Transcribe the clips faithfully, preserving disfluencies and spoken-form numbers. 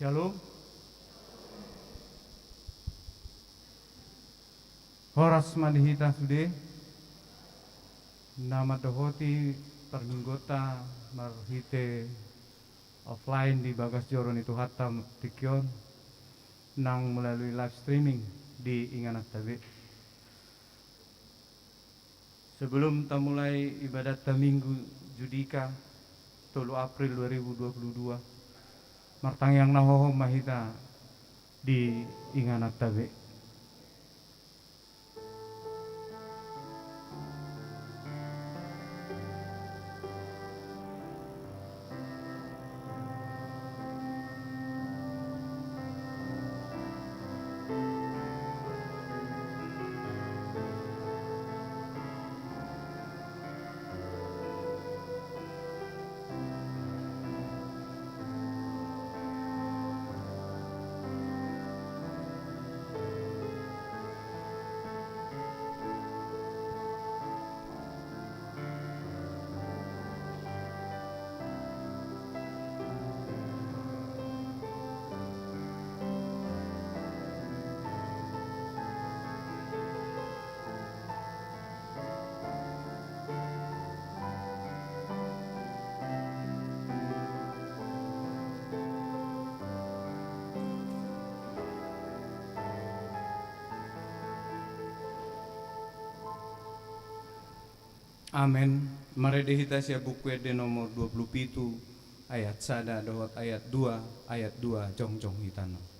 Syalom. Horas ma di hita sude na mandohoti parmingguonta marhite offline di bagas joro ni Tuhanta tingki on, nang melalui live streaming di ingananta be. Sebelum tamulai ibadatta Minggu Judika, tolu April dua ribu dua puluh dua, martangiang na hohom ma hita di ingananta be. Amen. Marende hita sian Buku Ende nomor dua puluh pitu, ayat sada dohot ayat dua, ayat dua, jongjong hita non.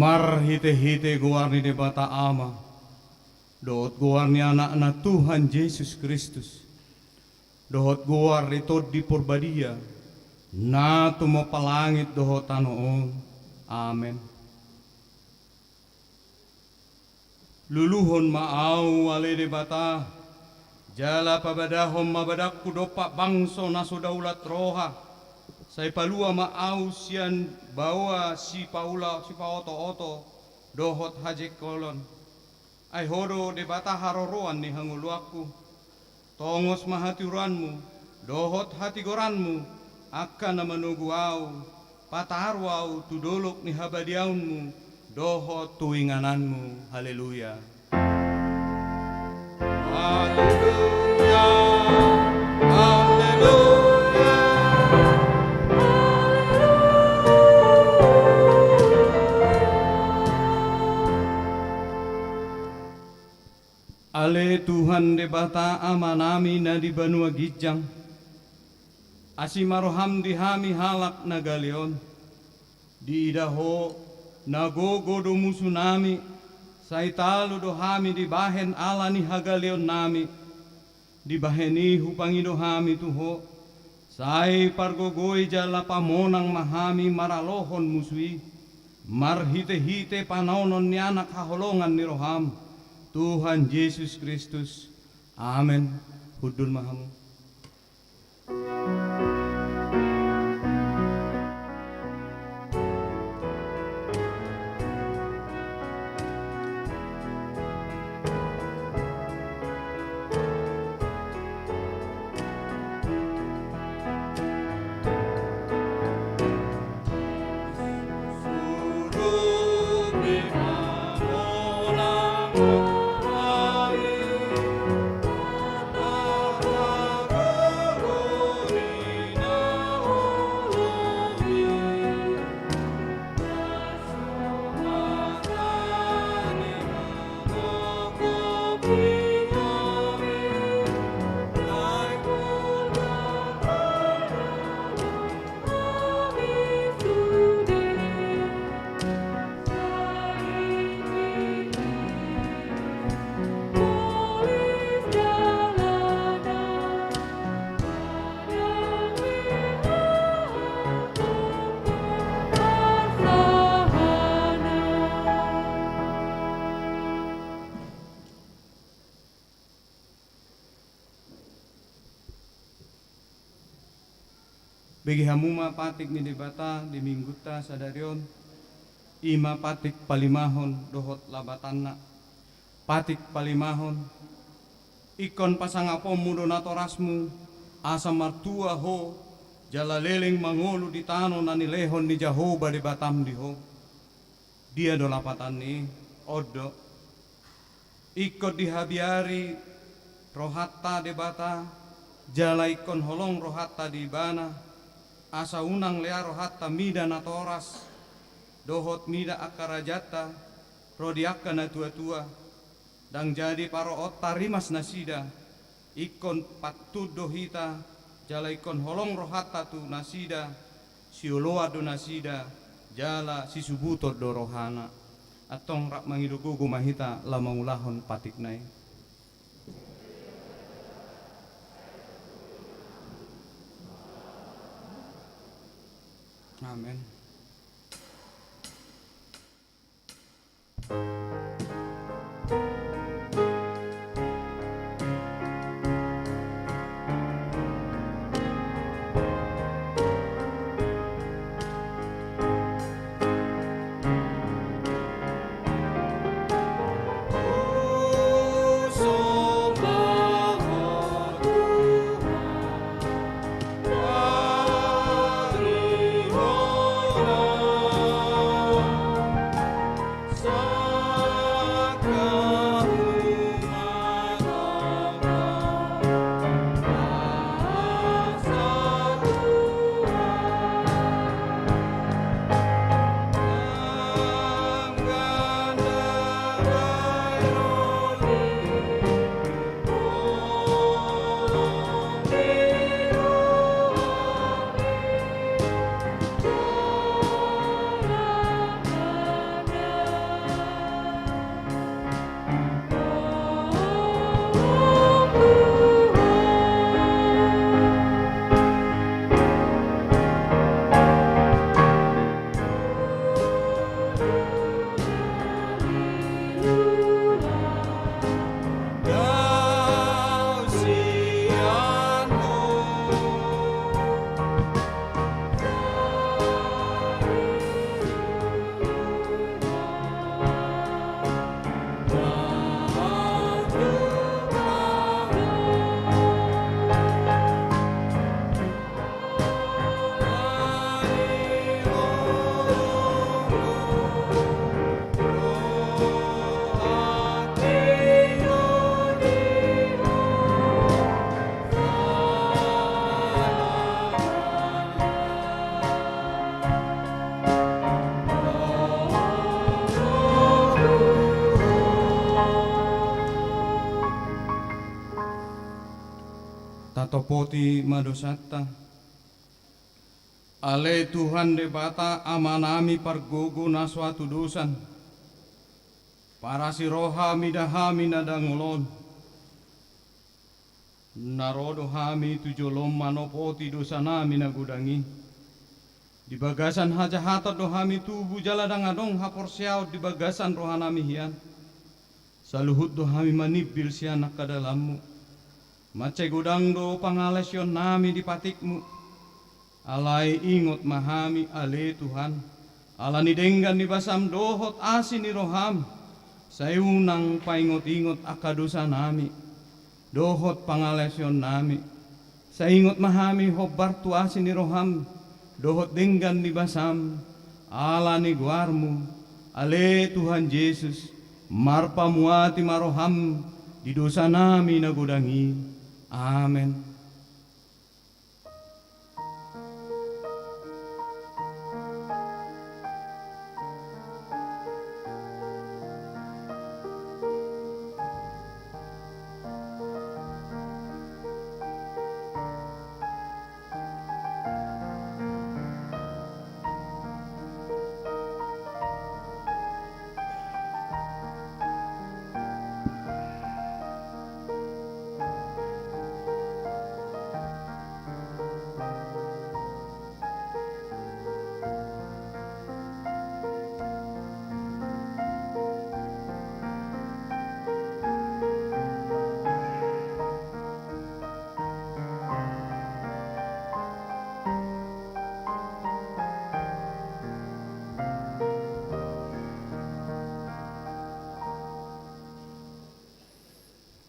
Marhitehite goar ni Debata Ama, dohot goar ni Anakna Tuhan Jesus Kristus, dohot goar ni Tondi Porbadia, na tumompa langit dohot tano on. Amen. Luluhon ma ahu ale Debata, jala pabadahon ma badanku dompak bangso na so daulat roha, sai palua ma ahu sian baoa sipaula, sipaotooto, dohot hajengkolon. Ai Ho do Debata haroroan ni hangoluanku. Tongos ma hatiuronmu dohot hatigoranmu, angka na manogu ahu, pataru ahu tu dolok ni habadiaonmu dohot tu ingananmu. Haleluya. Haleluya. Haleluya. Ale Tuhan Debata Amanami na di banua ginjang, asi ma roham di hami halak na gale on. Diida Ho, na gogo do musunami, sai talu do hami dibahen ala ni hagaleonnami. Dibahen i hupangido hami tu Ho, Sai pargogoi jala pamonang ma hami maralohon musu i, marhite-hite panaonon ni Anak haholongan ni roham, Tuhan Jesus Kristus. Amen. Hundul ma hamu. Bege hamu ma patik ni Debata di minggunta sadari on, i ma patik palimahon dohot labatanna. Patik palimahon, ingkon pasangaponmu do natorasmu, asa martua ho, jala leleng mangolu di tano na nilehon ni Jahowa Debatam di ho. Dia do lapatanni? On do. Ingkon dihabiari rohanta Debata, jala ingkon holong rohanta di Ibana, asa unang lea rohanta mida natoras, dohot mida angka rajanta, ro di angka natuatua, ndang jadi paroonta rimas nasida, ingkon pantun do hita, jala ingkon holong rohanta tu nasida, sioloan do nasida, jala sisubuton do rohana. Antong rap mangido gogo ma hita laho mangulahon patikna i. Amen. Tatopoti ma dosanta. Ale Tuhan Debata, Amanami pargogo na so hatudosan, parasi roha mida hami na dangol on. Na ro do hami tu jolom manopoti dosanami na godang i. Di bagasan hajahatan do hami tubu jala ndang adong haporseaon di bagasan rohanami hian. Saluhut do hami manimbil sian angka dalanmu. Mansai godang do pangalaosionnami di patikmu. Alai ingot ma hami ale Tuhan, ala ni denggan ni basam dohot asi ni roham, sai unang paingot-ingot angka dosanami, dohot pangalaosionnami. Sai ingot ma hami hombar tu asi ni roham, dohot denggan ni basam, ala ni goarmu, ale Tuhan Jesus, marpamuati ma roham di dosanami na godang i. Amen.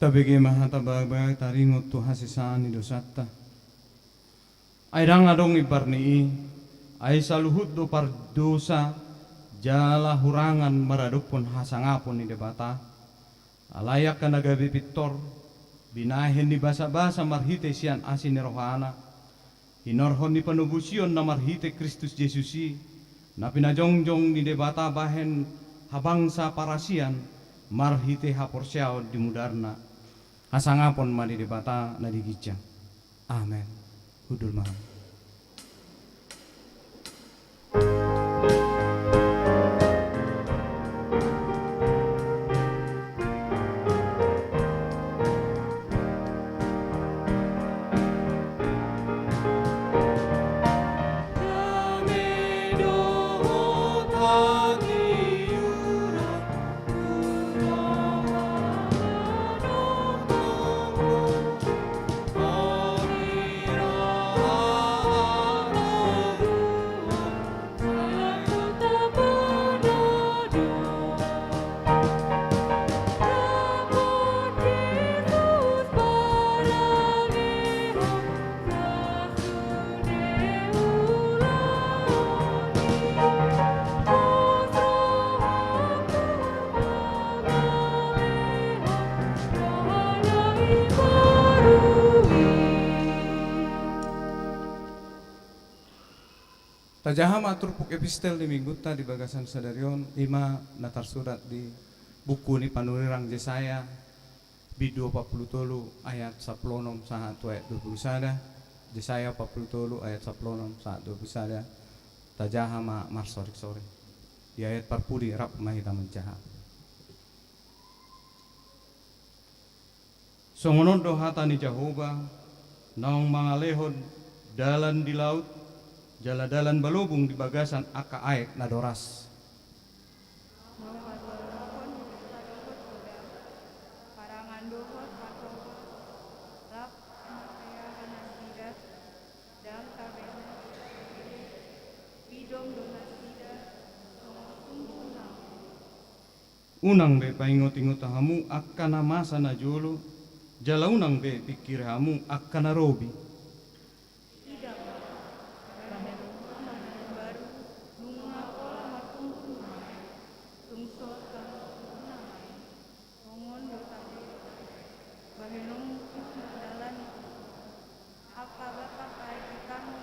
Tabege ma hata baba taringot tu hasesaan ni dosanta. Ai ndang adong imbar ni i, ai saluhut do pardosa jala hurangan maradophon hasangapon ni Debata. Alai angka na gabe pintor, binahen ni basabasa marhite sian asi ni rohana, hinorhon ni panobusion na marhite Kristus Jesus i, na pinajongjong ni Debata bahen habangsa parasian marhite haporseaon di mudarna. Hasangapon ma di Debata na di ginjang. Amen. Hundul ma. Tajaha ma turpuk epistel di minggunta di bagasan sadari on, i ma na tarsurat di buku ni panurirang Jesaya, bindu opat pulu tolu ayat sampulu onom sahat tu ayat dua pulu sada, Jesaya opat pulu tolu ayat sampulu onom sahat dua pulu sada. Tajaha ma marsoring-soring. Di ayat parpudi rap ma hita manjaha. Songon on do hata ni Jahowa, naung mangalehon dalan di laut, jala dalan balobung di bagasan angka aek na doras. Naung manjolomhon huta dohot godang, parangan dohot parhobas, rap marhaeahan nasida, ndang tabenon, pidom do nasida, songon sumbu na. Unang be paingot-ingot hamu angka na masa na jolo, jala unang be pingkiri hamu angka na robi. Ida ma, bahen Ho ma na imbaru, nunga pola martumpu nuaeng, tung so tartumpu nuaeng, songon do tadok, bahenonku ma dalan ni tubu, angka batang aek di tano.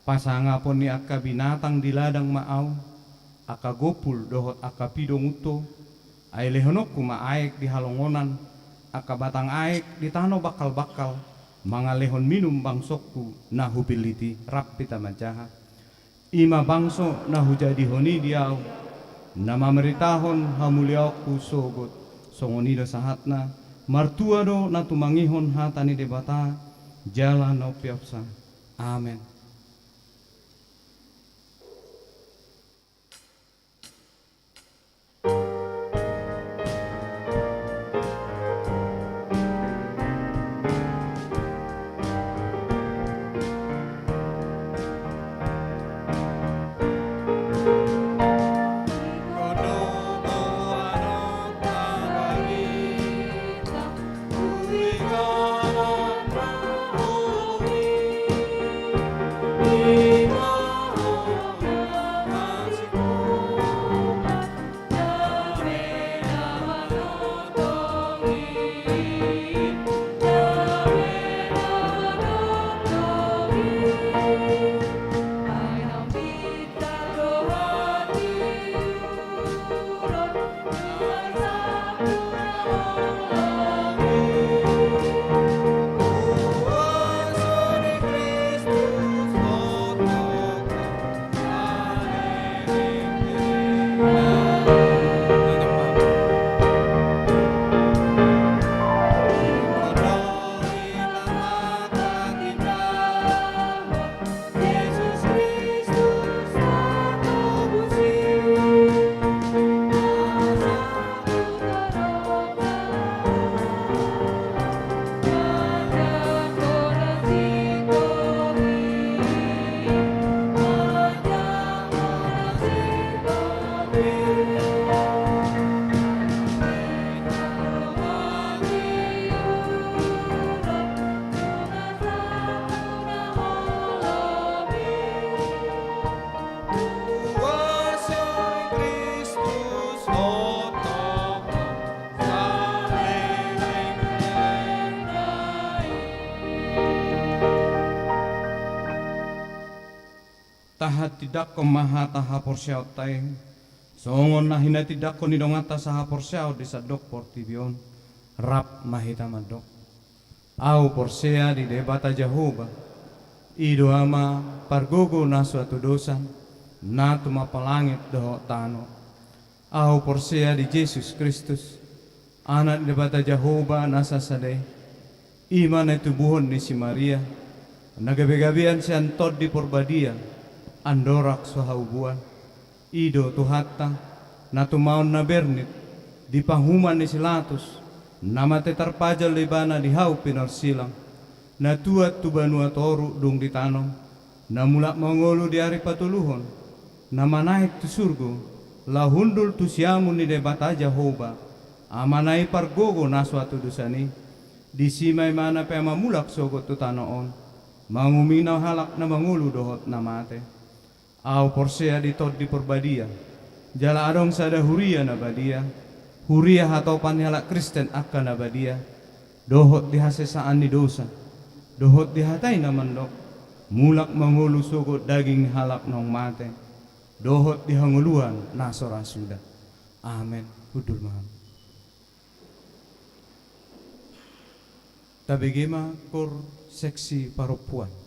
Pasangapon ni angka binatang di ladang ma Ahu, angka gompul dohot angka pidong unto, ai lehononku ma aek di halongonan, angka batang aek di tano bangkal-bangkal, mangalehon minum bangsongku na Hupillit i. Rap hita manjaha. I ma bangso na Hujadihon i di Ahu, na mamaritahon hamuliaonku sogot, songon i do sahatna, Martua do na tumangihon hata ni Debata jala na umpeopsa. Amen. Tahatindangkon ma hata haporseaonta i, songon na hinatindangkon ni donganta sahaporseaon di sandok portibi on. Rap ma hita mandok. Ahu porsea di Debata Jahowa, i do Ama pargogo na so hatudosan, na tumompa langit dohot tano. Ahu porsea di Jesus Kristus, Anak ni Debata Jahowa na sasada i, i ma na tubuhon ni si Maria, na gabegabean sian Tondi Porbadia, andorang so haubuan. I do Tuhanta, na tumaon na bernit, di panguhuman ni si Latus, na mate tarpajal do ibana di hau pinorsilang, na tuat tu banua toru dung ditanom, na mulak mangolu di ari patoluhon, na manaek tu surgo, laho hundul tu siamun ni Debata Jahowa, Amana i pargogo na so hatudosan i, disi ma ibana pe mamulak sogot tu tano on, manguhumi na halak na mangolu dohot na mate. Ahu porsea di Tondi Porbadia, jala adong sada huria na badia, huria hatopan ni halak Kristen angka na badia, dohot di hasesaan ni dosa, dohot di hata i na mandok, mulak mangolu sogot daging ni halak naung mate, dohot di hangoluan na so ra suda. Amen. Hundul ma hamu. Tabege ma koor seksi parompuan.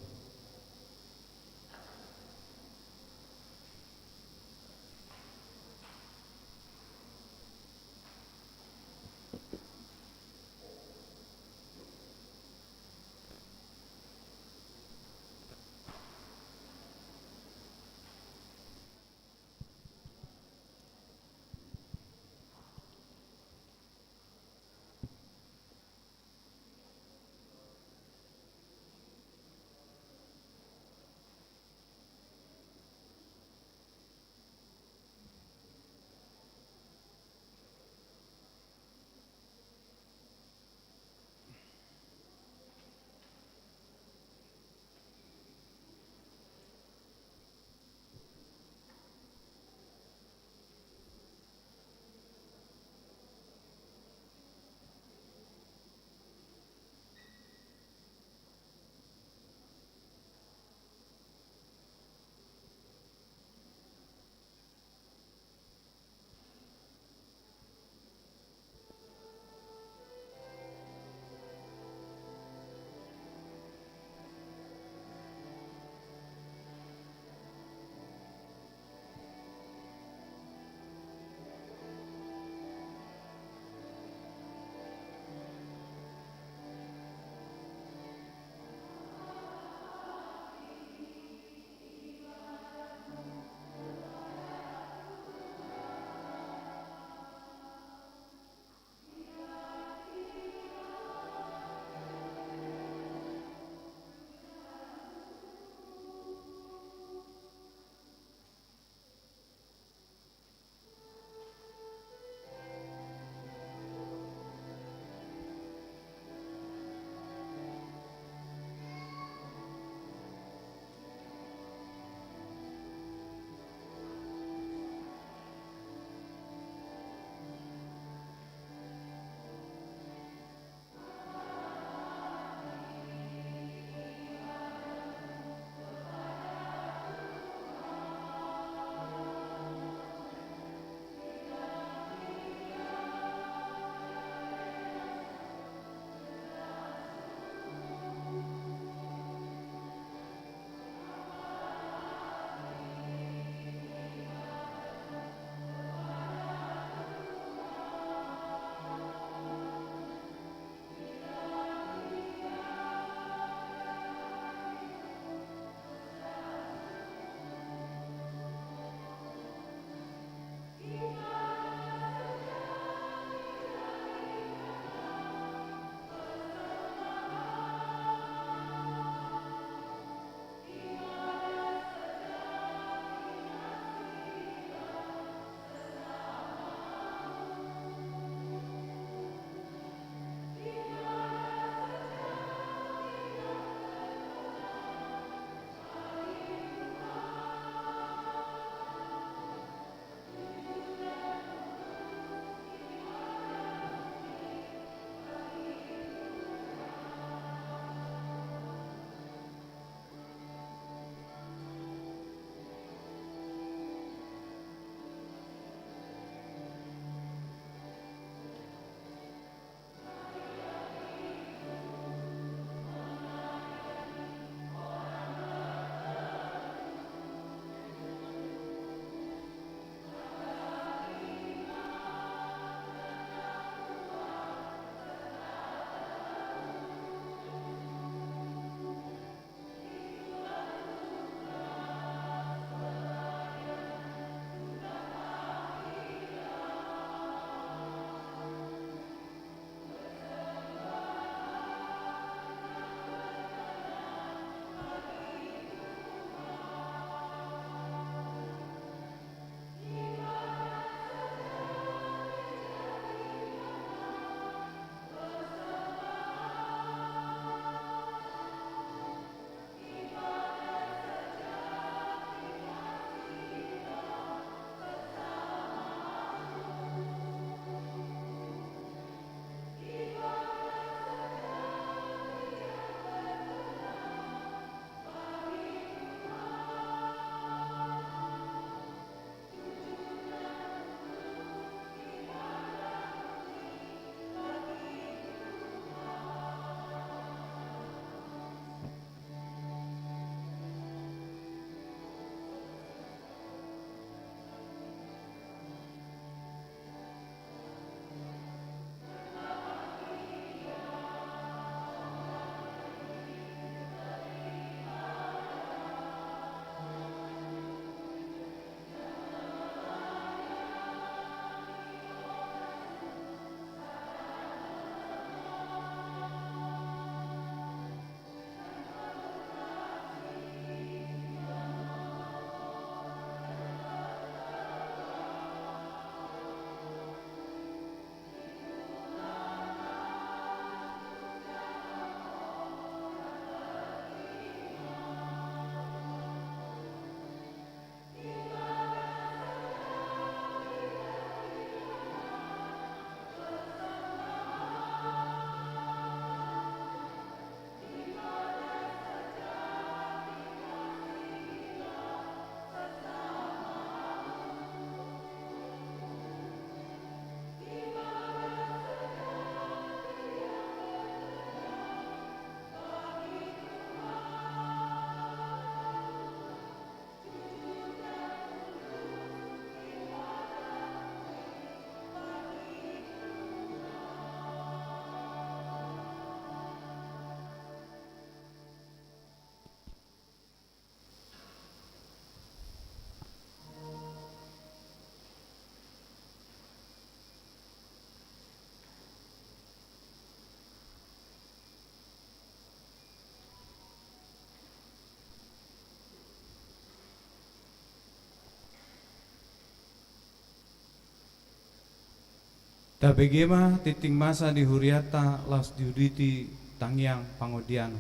Tabege ma tingting masa di hurianta laos diuduti tangiang pangodian.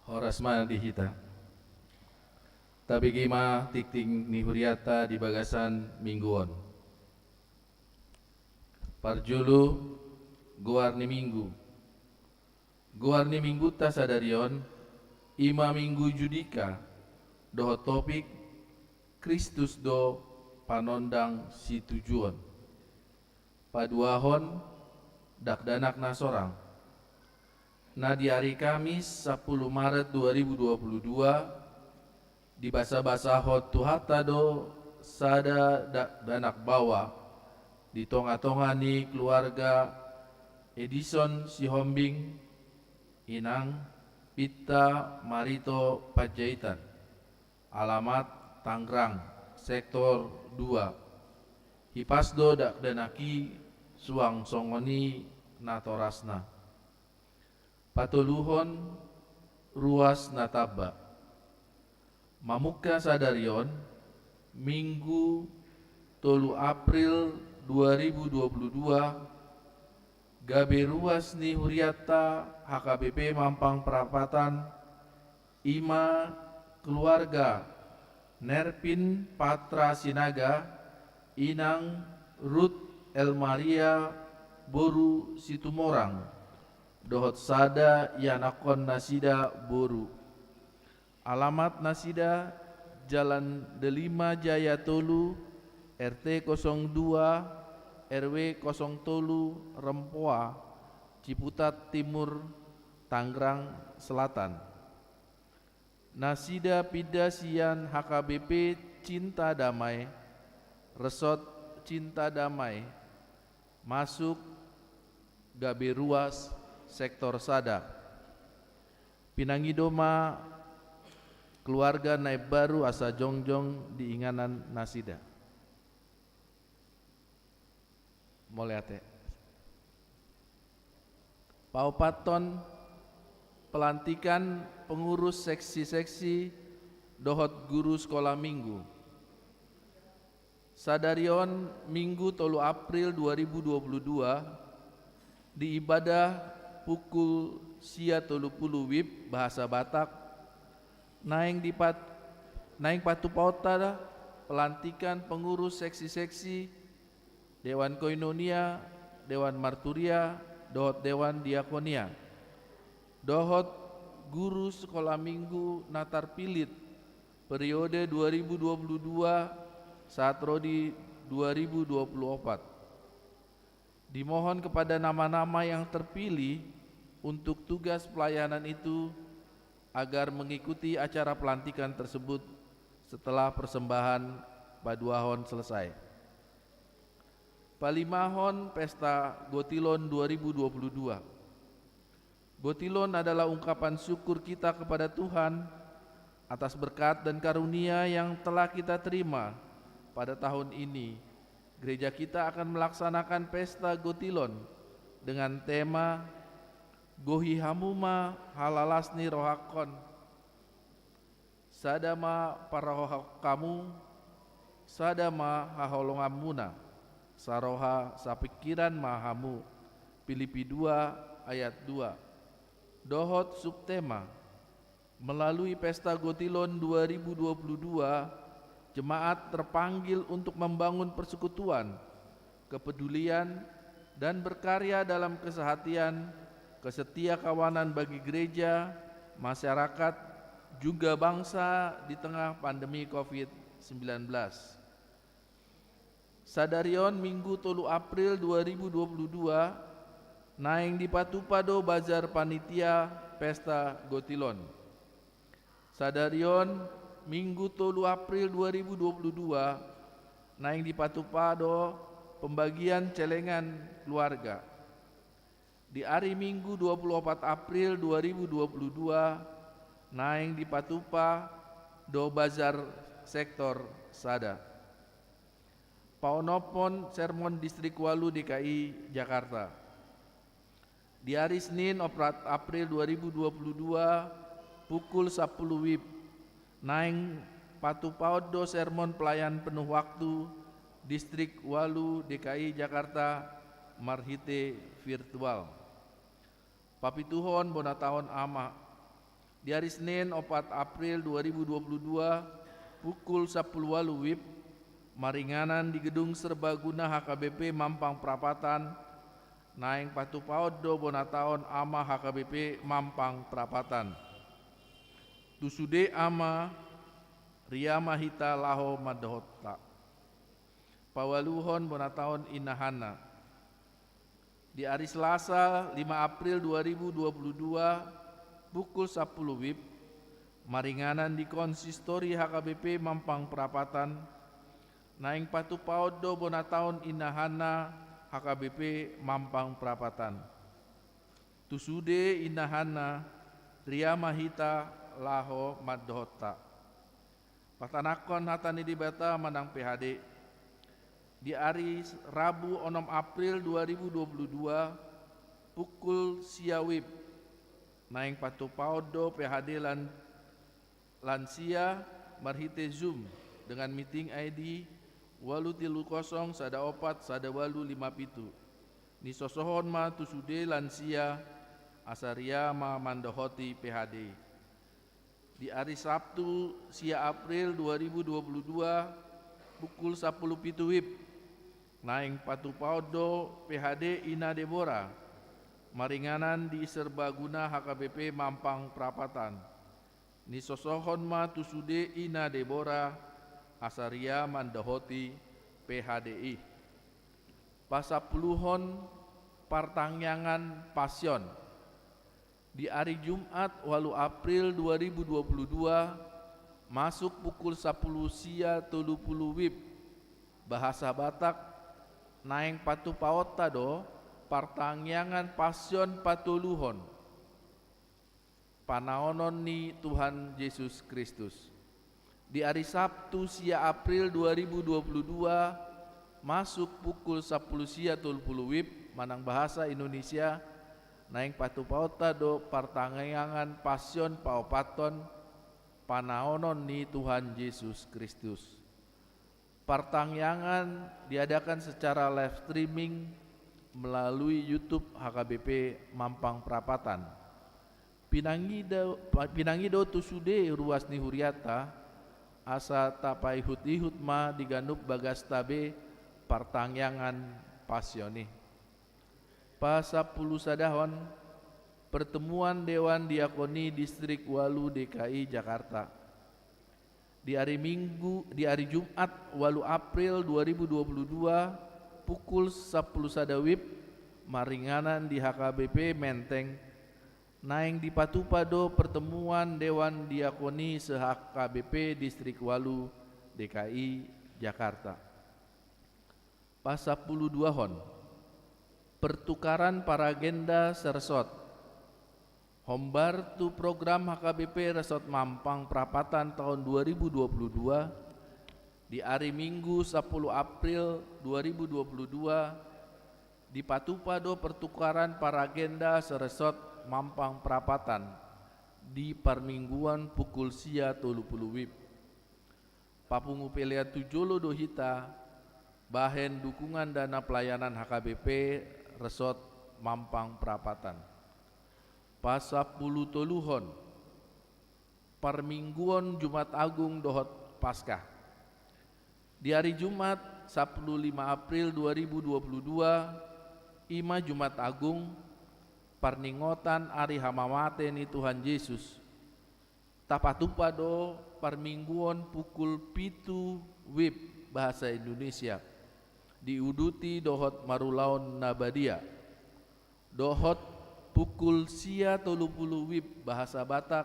Horas ma di hita. Tabege ma tingting ni hurianta di bagasan minggu on. Parjolo, goar ni minggu. Goar ni minggunta sadari on, i ma Minggu Judika, dohot topik, Kristus do panondang situjuon. Paduahon, dakdanak na sorang. Na di ari Kamis sampulu Maret dua ribu dua puluh dua, dibasabasahon Tuhanta do sada dakdanak baoa di tongatonga ni keluarga Edison Sihombing, Inang Pinta Marito Panjaitan, alamat Tangerang, sektor dua. Hipas do dakdanak i, suang songon i natorasna. Patoluhon, ruas na tamba. Mamungka sadari on, Minggu tolu April dua ribu dua puluh dua, gabe ruas ni hurianta H K B P Mampang Prapatan, i ma keluarga Nerpin Patra Sinaga, Inang Ruth Elmaria boru Situmorang, dohot sada ianakhon nasida boru. Alamat nasida, Jalan Delima Jaya tolu, R T kosong dua, R W kosong tolu, Rempoa, Ciputat Timur, Tangerang Selatan. Nasida pinda sian H K B P Cinta Damai, Resort Cinta Damai, masuk gabe ruas sektor sada. Pinangido ma keluarga na imbaru asa jongjong di inganan nasida. Mauliate. Paopathon, pelantikan pengurus seksi-seksi dohot guru sekolah minggu. Sadari on, Minggu tolu April dua ribu dua puluh dua, di ibadah pukul sia tolu puluh WIB bahasa Batak, naeng dipat-, naeng patupaonta pelantikan pengurus seksi-seksi, Dewan Koinonia, Dewan Marturia, dohot Dewan Diakonia, dohot guru sekolah minggu na tarpilih periode dua ribu dua puluh dua sahat ro di dua ribu dua puluh opat. Dimohon kepada nama-nama yang terpilih untuk tugas pelayanan itu agar mengikuti acara pelantikan tersebut setelah persembahan paduahon selesai. Palimahon, Pesta Gotilon dua ribu dua puluh dua. Gotilon adalah ungkapan syukur kita kepada Tuhan atas berkat dan karunia yang telah kita terima pada tahun ini. Gereja kita akan melaksanakan Pesta Gotilon dengan tema, Gohi hamu ma halalas ni rohangkon. Sada ma parrohahon hamu, sada ma haholonganmuna, saroha sapingkiran ma hamu, Pilipi dua ayat dua. Dohot subtema, melalui Pesta Gotilon dua ribu dua puluh dua, jemaat terpanggil untuk membangun persekutuan, kepedulian, dan berkarya dalam kesehatian, kesetiakawanan bagi gereja, masyarakat, juga bangsa di tengah pandemi covid sembilan belas. Sadari on, Minggu tolu April dua ribu dua puluh dua, naeng dipatupa do bazar panitia Pesta Gotilon. Sadari on, Minggu tolu April dua ribu dua puluh dua, naeng dipatupa do pembagian celengan keluarga. Di ari Minggu dua puluh opat April dua ribu dua puluh dua, naeng dipatupa do bazar sektor sada. Paonomhon sermon Distrik Walu D K I Jakarta. Di ari Senin opat April dua ribu dua puluh dua, pukul sampulu WIB, Naeng patupaon do sermon pelayan penuh waktu Distrik ualu D K I Jakarta marhite virtual. Papituhon bona taon Ama. Di ari Senin opat April dua ribu dua puluh dua pukul sapuluh ualu wib, maringanan di Gedung Serbaguna H K B P Mampang Prapatan, naeng patupaon do bona taon Ama H K B P Mampang Prapatan. Tu sude Ama, ria ma hita laho mandohonta. Paualuhon bona taon Inna Hanna. Di ari Selasa lima April dua ribu dua puluh dua pukul sapuluh wib, maringanan di Konsistori H K B P Mampang Prapatan, naeng patupaon do bona taon Inna Hanna H K B P Mampang Prapatan. Tu sude Inna Hanna, ria ma hita laho mandohonta. Patanangkon hata ni Debata manang P H D. Di ari Rabu onom April dua ribu dua puluh dua pukul sia wib, naeng patupaon do P H D lan-, lansia marhite Zoom dengan meeting I D ualu tolu kosong sada opat sada ualu lima pitu. Nisosohon ma tu sude lansia, asa ria ma mandohoti P H D. Di ari Sabtu sia April dua ribu dua puluh dua pukul sapuluh pitu wib, naeng patupaon do P H D Ina Debora, maringanan di Serbaguna H K B P Mampang Prapatan. Nisosohon ma tu sude Ina Debora, asa ria mandohoti P H D i. Pasampuluhon partangiangan Pasion. Di ari Jumat ualu April dua ribu dua puluh dua, masuk pukul sapuluh sia tolu puluh wib, bahasa Batak, naeng patupaonta do partangiangan Pasion patoluhon, panaonon ni Tuhan Jesus Kristus. Di ari Sabtu sia April dua ribu dua puluh dua, masuk pukul sapuluh sia tolu puluh wib manang bahasa Indonesia, naeng patupaonta do partangiangan Pasion paopathon, panaonon ni Tuhan Jesus Kristus. Partangiangan diadakan secara live streaming melalui YouTube H K B P Mampang Prapatan. Pinangido, pinangido tu sude ruas ni huriata, asa tapaihut-ihut ma di ganup bagasta be partangiangan Pasion i. Pasampulusadahon, pertemuan Dewan Diakoni Distrik ualu D K I Jakarta. Di ari Minggu, di ari Jumat ualu April dua ribu dua puluh dua pukul sapuluh sada wib, maringanan di H K B P Menteng, naeng dipatupa do pertemuan Dewan Diakoni se-H K B P Distrik ualu D K I Jakarta. Pasampuluduahon, pertukaran paragenda seresort. Hombar tu program H K B P Resort Mampang Prapatan taon dua ribu dua puluh dua, di ari Minggu sapuluh April dua ribu dua puluh dua, dipatupa do pertukaran paragenda seresort Mampang Prapatan di parmingguon pukul sia tolu puluh wib. Papungu pelean tu jolo do hita bahen dukungan dana pelayanan H K B P Resort Mampang Prapatan. Pasampulutoluhon, parmingguon Jumat Agung dohot Paskah. Di ari Jumat sapuluh lima April dua ribu dua puluh dua, i ma Jumat Agung, parningotan ari hamamate ni Tuhan Jesus. Tapatupa do parmingguon pukul pitu wib bahasa Indonesia, diuduti dohot marulaon na badia. Dohot pukul sia tolu puluh wib bahasa Batak,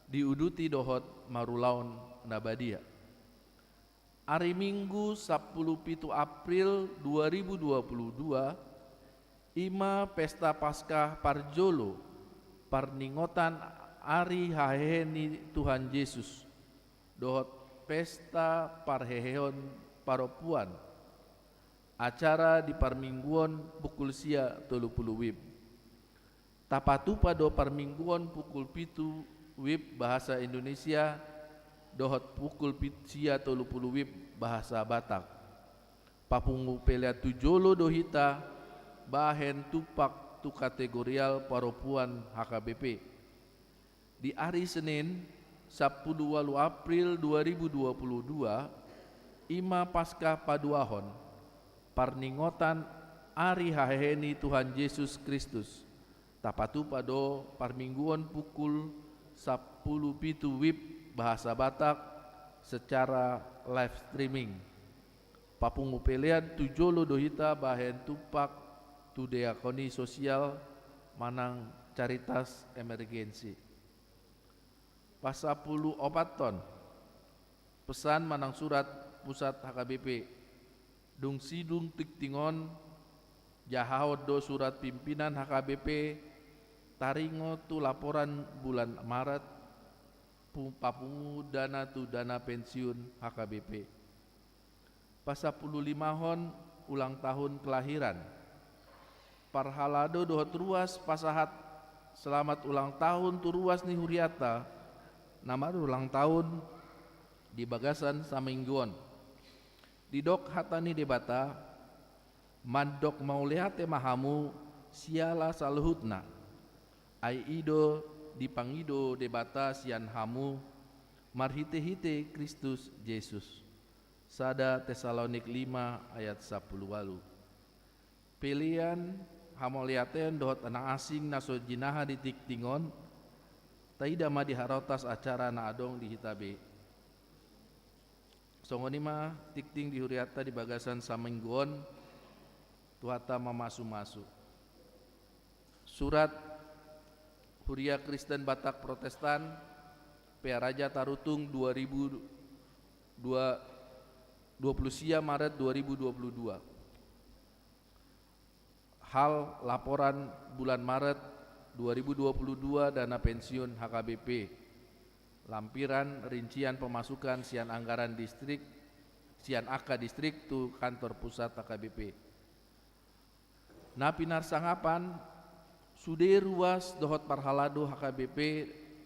diuduti dohot marulaon na badia. Ari Minggu sapuluh pitu April dua ribu dua puluh dua, i ma Pesta Paskah parjolo, parningotan ari hahehe ni Tuhan Jesus, dohot pesta parheheon parompuan. Acara di parmingguon pukul sia tolu puluh wib. Tapatupa do parmingguon pukul pitu wib bahasa Indonesia, dohot pukul pit-, sia tolu pulu WIB bahasa Batak. Papungu pelean tu jolo do hita bahen tumpak tu kategorial paropuan H K B P. Di ari Senin, sampulu ualu April dua ribu dua pulu dua, i ma Paskah paduahon, parningotan ari hahehe ni Tuhan Jesus Kristus. Tapatupa do parmingguon pukul sampulu pitu WIB bahasa Batak secara live streaming. Papungu pelean tu jolo do hita bahen tumpak tu diakoni sosial manang caritas emergensi. Pasampulu opathon, pesan manang surat pusat H K B P. Dung sidung tingting on, jahahon do surat pimpinan H K B P taringot tu laporan bulan Maret, pu-, papungu dana tu dana pensiun H K B P. Pasampulu limahon, ulang tahun kelahiran. Parhalado dohot ruas pasahat selamat ulang tahun tu ruas ni huriata na marulang tahun di bagasan saminggu on. Didok hata ni Debata, mandok mauliate ma hamu siala saluhutna. Ai i do dipangido Debata sian hamu marhitehite Kristus Jesus. Sada Tesalonik lima ayat sampulu ualu. Pelean hamauliateon dohot na asing na so jinaha di tingting on, taida ma di harotas acara na adong di hita be. Songon i ma tingting di huriata di bagasan saminggu on, Tuhanta mamasumasu. Surat Huria Kristen Batak Protestan, Pearaja Tarutung, dua ribu dua, dua puluh sia Maret dua ribu dua puluh dua. Hal laporan bulan Maret dua ribu dua puluh dua dana pensiun H K B P. Lampiran rincian pemasukan sian anggaran distrik, sian angka distrik tu kantor pusat H K B P. Na pinarsangapan, sude ruas dohot parhalado H K B P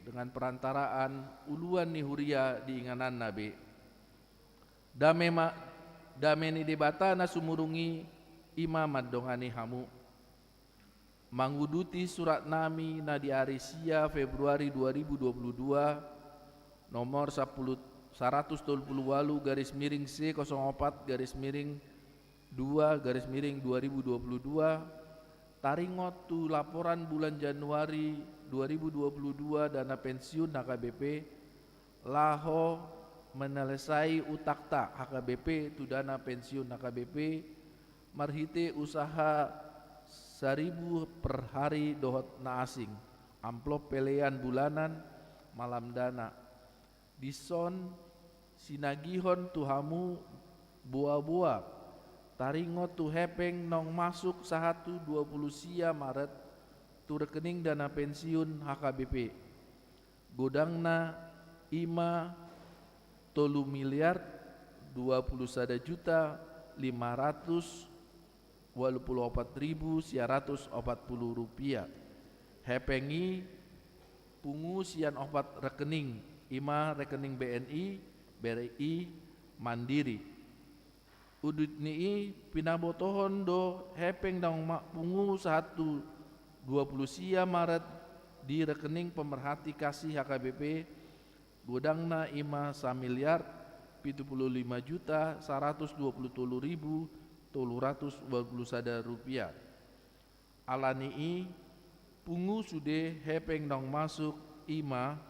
dengan perantaraan uluan ni huria di ingananna be. Dame ma, dame ni Debata na sumurung i, i ma mandongani hamu. Manguduti suratnami na di ari sia Februari dua ribu dua puluh dua, nomor sampulu, saratus tolu pulu ualu garis miring C kosong opat garis miring dua garis miring dua ribu dua puluh dua, taringot tu laporan bulan Januari dua ribu dua puluh dua dana pensiun H K B P, laho menyelesai utangta H K B P tu dana pensiun H K B P, marhite usaha saribu per hari dohot na asing, amplop pelean bulanan, malam dana. Dison sinagihon tu hamu boaboa, taringot tu hepeng naung masuk sahat tu dua puluh sia Maret, tu rekening dana pensiun H K B P. Godangna i ma tolu miliar dua puluh sada juta lima ratus ualu pulu opat ribu sia ratus opat pulu rupiah. Hepeng i pungu sian opat rekening, i ma rekening B N I, B R I, Mandiri. Udut ni i pinabotohon do hepeng naung ma-, pungu sahat tu dua puluh sia Maret di rekening pemerhati kasih H K B P, godangna i ma samiliar pitu pulu lima juta saratus dua pulu tolu ribu tolu ratus ualu pulu sada rupiah. Ala ni i, pungu sude hepeng naung masuk i ma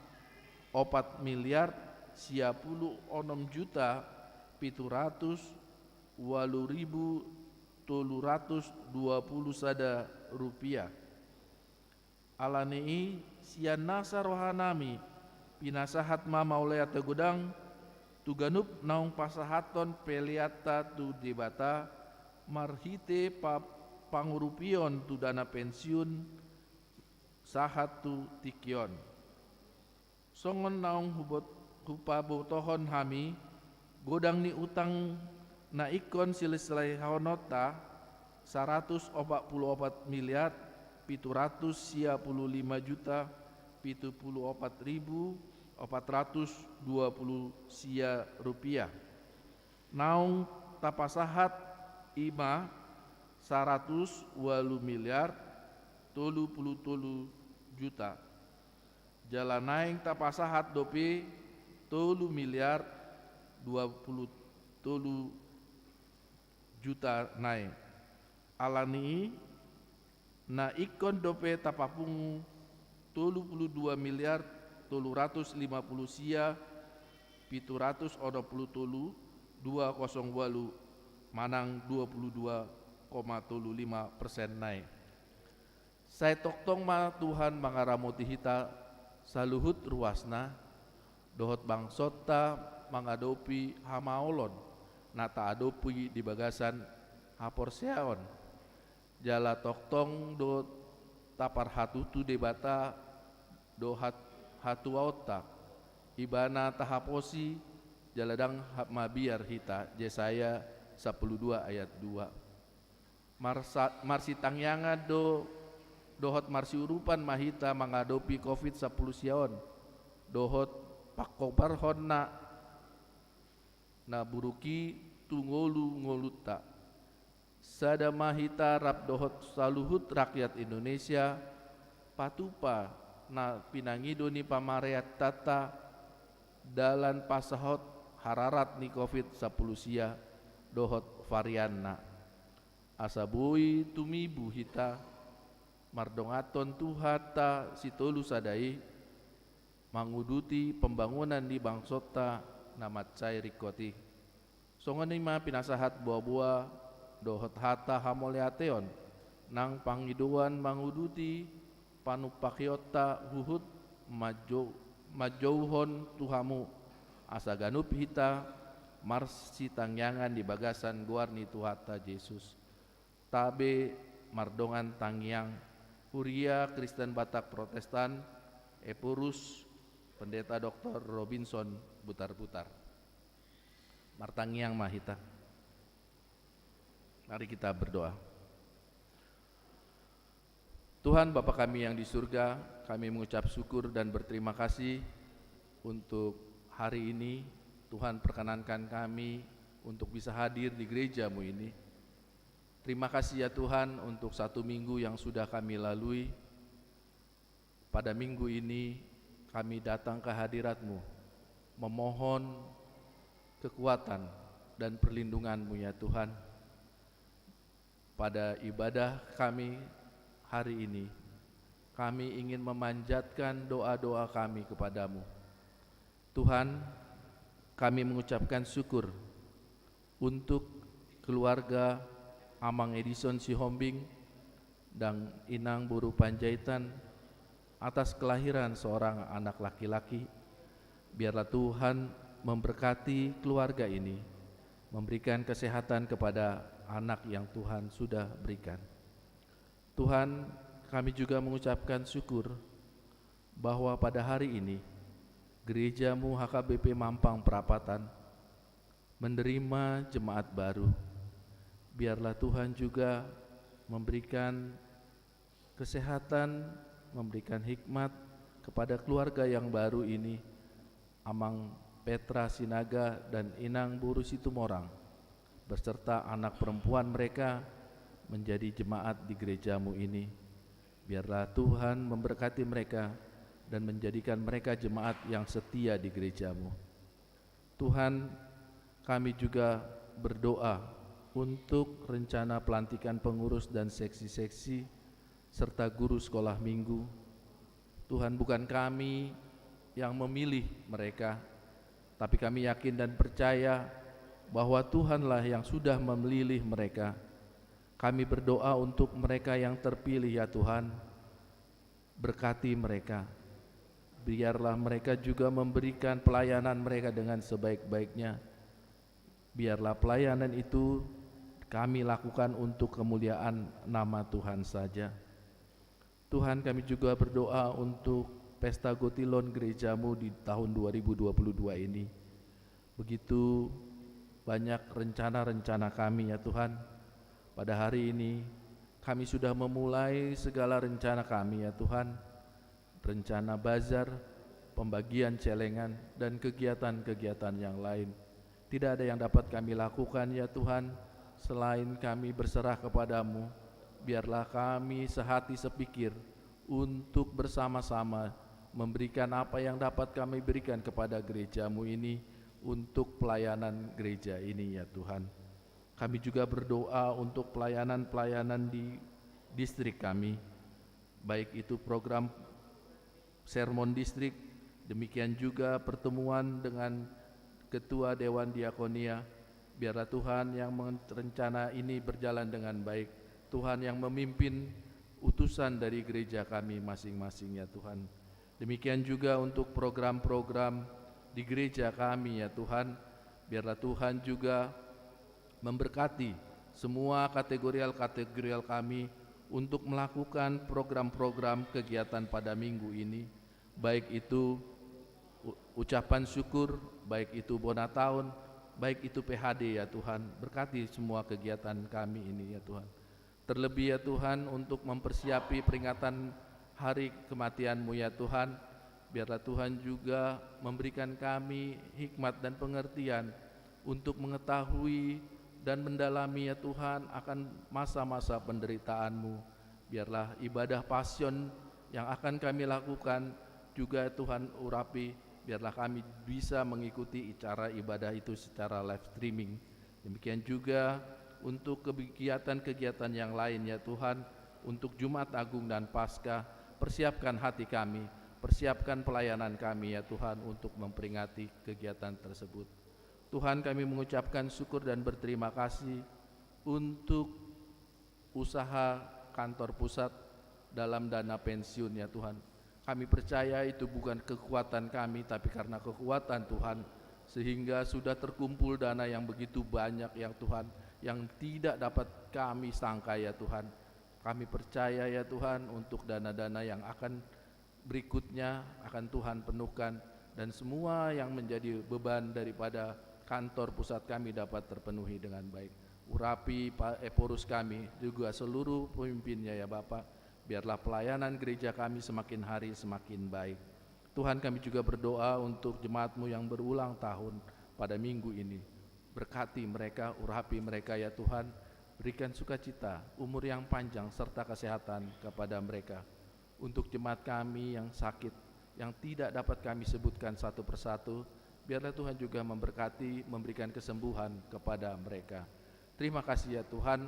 opat miliar sia pulu onom juta pitu ratus ualu ribu tolu ratus dua pulu sada rupiah. Ala ni i, sian nasa rohanami, pinasahat ma mauliate godang tu ganup naung pasahathon peleanta tu Debata marhite pa-, pangurupion tu dana pensiun sahat tu tingki on. Songon naung hubot-, hupabotohon hami, godang ni utang na ingkon sileselaihononta, saratus opat pulu opat miliar pitu ratus sia pulu lima juta pitu pulu opat ribu opat ratus dua puluh sia rupiah. Naung tapasahat i ma saratus ualu miliar tolu puluh tolu juta. Jala naeng tapasahat dope tolu miliar dua puluh tolu juta nai. Alani i, na ingkon dope tapapungu tolu puluh dua miliar tolu ratus lima puluh sia pitu ratus onom puluh tolu dua kosong ualu manang dua puluh dua koma tolu lima persen nai. Sai tongtong ma Tuhan mangaramoti hita saluhut ruasna, dohot bangsonta mangadopi hamaolon na taadopi di bagasan haporseaon. Jala tongtong do taparhatutu Debata dohot hatuaonta, Ibana tahaposi jala ndang ha-, mabiar hita, Jesaya sampulu dua ayat dua. Marsa-, marsitangiangan do, dohot marsiurupan ma hita mangadopi covid sampulu sia on, dohot pangkobarhon na, na buruk i tu ngolu-ngolunta. Sada ma hita rap dohot saluhut rakyat Indonesia, patupa na pinangido ni pamareantanta dalan pasahat hararat ni covid sampulu sia dohot varianna. Asa boi tumibu hita, mardonganhon Tuhanta sitolu sada i, manguduti pembangunan ni bangsonta na mansai ringkot i. Songon i ma pinasahat boa-boa dohot hata hamauliateon, nang pangidoan manguduti panumpahionta huhut manjou-, manjouhon tu hamu, asa ganup hita marsitangiangan di bagasan goar ni Tuhanta Jesus. Tabe mardongan tangiang, Huria Kristen Batak Protestan, Ephorus, Pendeta Doktor Robinson Butarbutar. Martangiang ma hita. Mari kita berdoa. Tuhan, Bapa kami yang di surga, kami mengucap syukur dan berterima kasih untuk hari ini. Tuhan, perkenankan kami untuk bisa hadir di gereja-Mu ini. Terima kasih ya Tuhan untuk satu minggu yang sudah kami lalui. Pada minggu ini kami datang ke hadirat-Mu, memohon kekuatan dan perlindungan-Mu ya Tuhan. Pada ibadah kami hari ini, kami ingin memanjatkan doa-doa kami kepada-Mu. Tuhan, kami mengucapkan syukur untuk keluarga Amang Edison Sihombing dan Inang Boru Panjaitan atas kelahiran seorang anak laki-laki. Biarlah Tuhan memberkati keluarga ini, memberikan kesehatan kepada anak yang Tuhan sudah berikan. Tuhan, kami juga mengucapkan syukur bahwa pada hari ini gereja-Mu H K B P Mampang Perapatan menerima jemaat baru. Biarlah Tuhan juga memberikan kesehatan, memberikan hikmat kepada keluarga yang baru ini, Amang Petra Sinaga dan Inang Boru Situmorang, beserta anak perempuan mereka menjadi jemaat di gereja-Mu ini. Biarlah Tuhan memberkati mereka dan menjadikan mereka jemaat yang setia di gereja-Mu. Tuhan, kami juga berdoa untuk rencana pelantikan pengurus dan seksi-seksi serta guru sekolah minggu. Tuhan, bukan kami yang memilih mereka, tapi kami yakin dan percaya bahwa Tuhanlah yang sudah memilih mereka. Kami berdoa untuk mereka yang terpilih, ya Tuhan. Berkati mereka. Biarlah mereka juga memberikan pelayanan mereka dengan sebaik-baiknya. Biarlah pelayanan itu kami lakukan untuk kemuliaan nama Tuhan saja. Tuhan, kami juga berdoa untuk pesta gotilon gereja-Mu di tahun dua ribu dua puluh dua ini. Begitu banyak rencana-rencana kami, ya Tuhan. Pada hari ini, kami sudah memulai segala rencana kami, ya Tuhan. Rencana bazar, pembagian celengan, dan kegiatan-kegiatan yang lain. Tidak ada yang dapat kami lakukan, ya Tuhan, selain kami berserah kepada-Mu. Biarlah kami sehati sepikir untuk bersama-sama memberikan apa yang dapat kami berikan kepada gereja-Mu ini untuk pelayanan gereja ini, ya Tuhan. Kami juga berdoa untuk pelayanan-pelayanan di distrik kami, baik itu program sermon distrik, demikian juga pertemuan dengan Ketua Dewan Diakonia. Biarlah Tuhan yang merencana ini berjalan dengan baik. Tuhan yang memimpin utusan dari gereja kami masing-masing, ya Tuhan. Demikian juga untuk program-program di gereja kami, ya Tuhan. Biarlah Tuhan juga memberkati semua kategorial-kategorial kami untuk melakukan program-program kegiatan pada minggu ini, baik itu u-, ucapan syukur, baik itu bona taon, baik itu P H D, ya Tuhan. Berkati semua kegiatan kami ini, ya Tuhan. Terlebih, ya Tuhan, untuk mempersiapi peringatan hari kematian-Mu, ya Tuhan. Biarlah Tuhan juga memberikan kami hikmat dan pengertian untuk mengetahui dan mendalami, ya Tuhan, akan masa-masa penderitaan-Mu. Biarlah ibadah Pasion yang akan kami lakukan juga, Tuhan, urapi. Biarlah kami bisa mengikuti acara ibadah itu secara live streaming. Demikian juga untuk kegiatan-kegiatan yang lain, ya Tuhan, untuk Jumat Agung dan Paskah, persiapkan hati kami, persiapkan pelayanan kami, ya Tuhan, untuk memperingati kegiatan tersebut. Tuhan, kami mengucapkan syukur dan berterima kasih untuk usaha kantor pusat dalam dana pensiun, ya Tuhan. Kami percaya itu bukan kekuatan kami, tapi karena kekuatan Tuhan, sehingga sudah terkumpul dana yang begitu banyak, ya Tuhan, yang tidak dapat kami sangka, ya Tuhan. Kami percaya, ya Tuhan, untuk dana-dana yang akan berikutnya akan Tuhan penuhkan, dan semua yang menjadi beban daripada kantor pusat kami dapat terpenuhi dengan baik. Urapi Pa-, Ephorus kami, juga seluruh pemimpinnya, ya Bapa. Biarlah pelayanan gereja kami semakin hari semakin baik. Tuhan, kami juga berdoa untuk jemaat-Mu yang berulang tahun pada minggu ini. Berkati mereka, urapi mereka, ya Tuhan. Berikan sukacita, umur yang panjang, serta kesehatan kepada mereka. Untuk jemaat kami yang sakit, yang tidak dapat kami sebutkan satu persatu, biarlah Tuhan juga memberkati, memberikan kesembuhan kepada mereka. Terima kasih, ya Tuhan,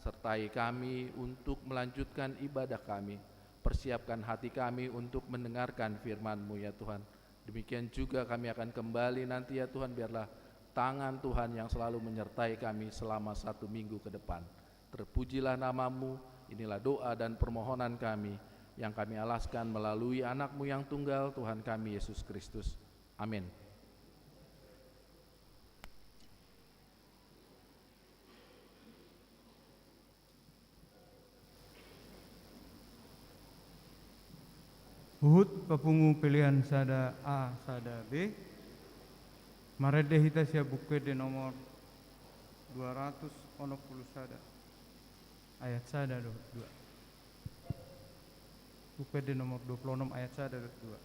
sertai kami untuk melanjutkan ibadah kami. Persiapkan hati kami untuk mendengarkan firman-Mu, ya Tuhan. Demikian juga kami akan kembali nanti, ya Tuhan, biarlah tangan Tuhan yang selalu menyertai kami selama satu minggu ke depan. Terpujilah nama-Mu. Inilah doa dan permohonan kami yang kami alaskan melalui Anak-Mu yang tunggal, Tuhan kami Yesus Kristus. Amin. Huhut papungu pelean sada A sada B, marende hita sian Buku Ende nomor dua ratus onom pulu sada, ayat sada dohot dua. Buku Ende nomor dua pulu onom ayat sada dohot dua.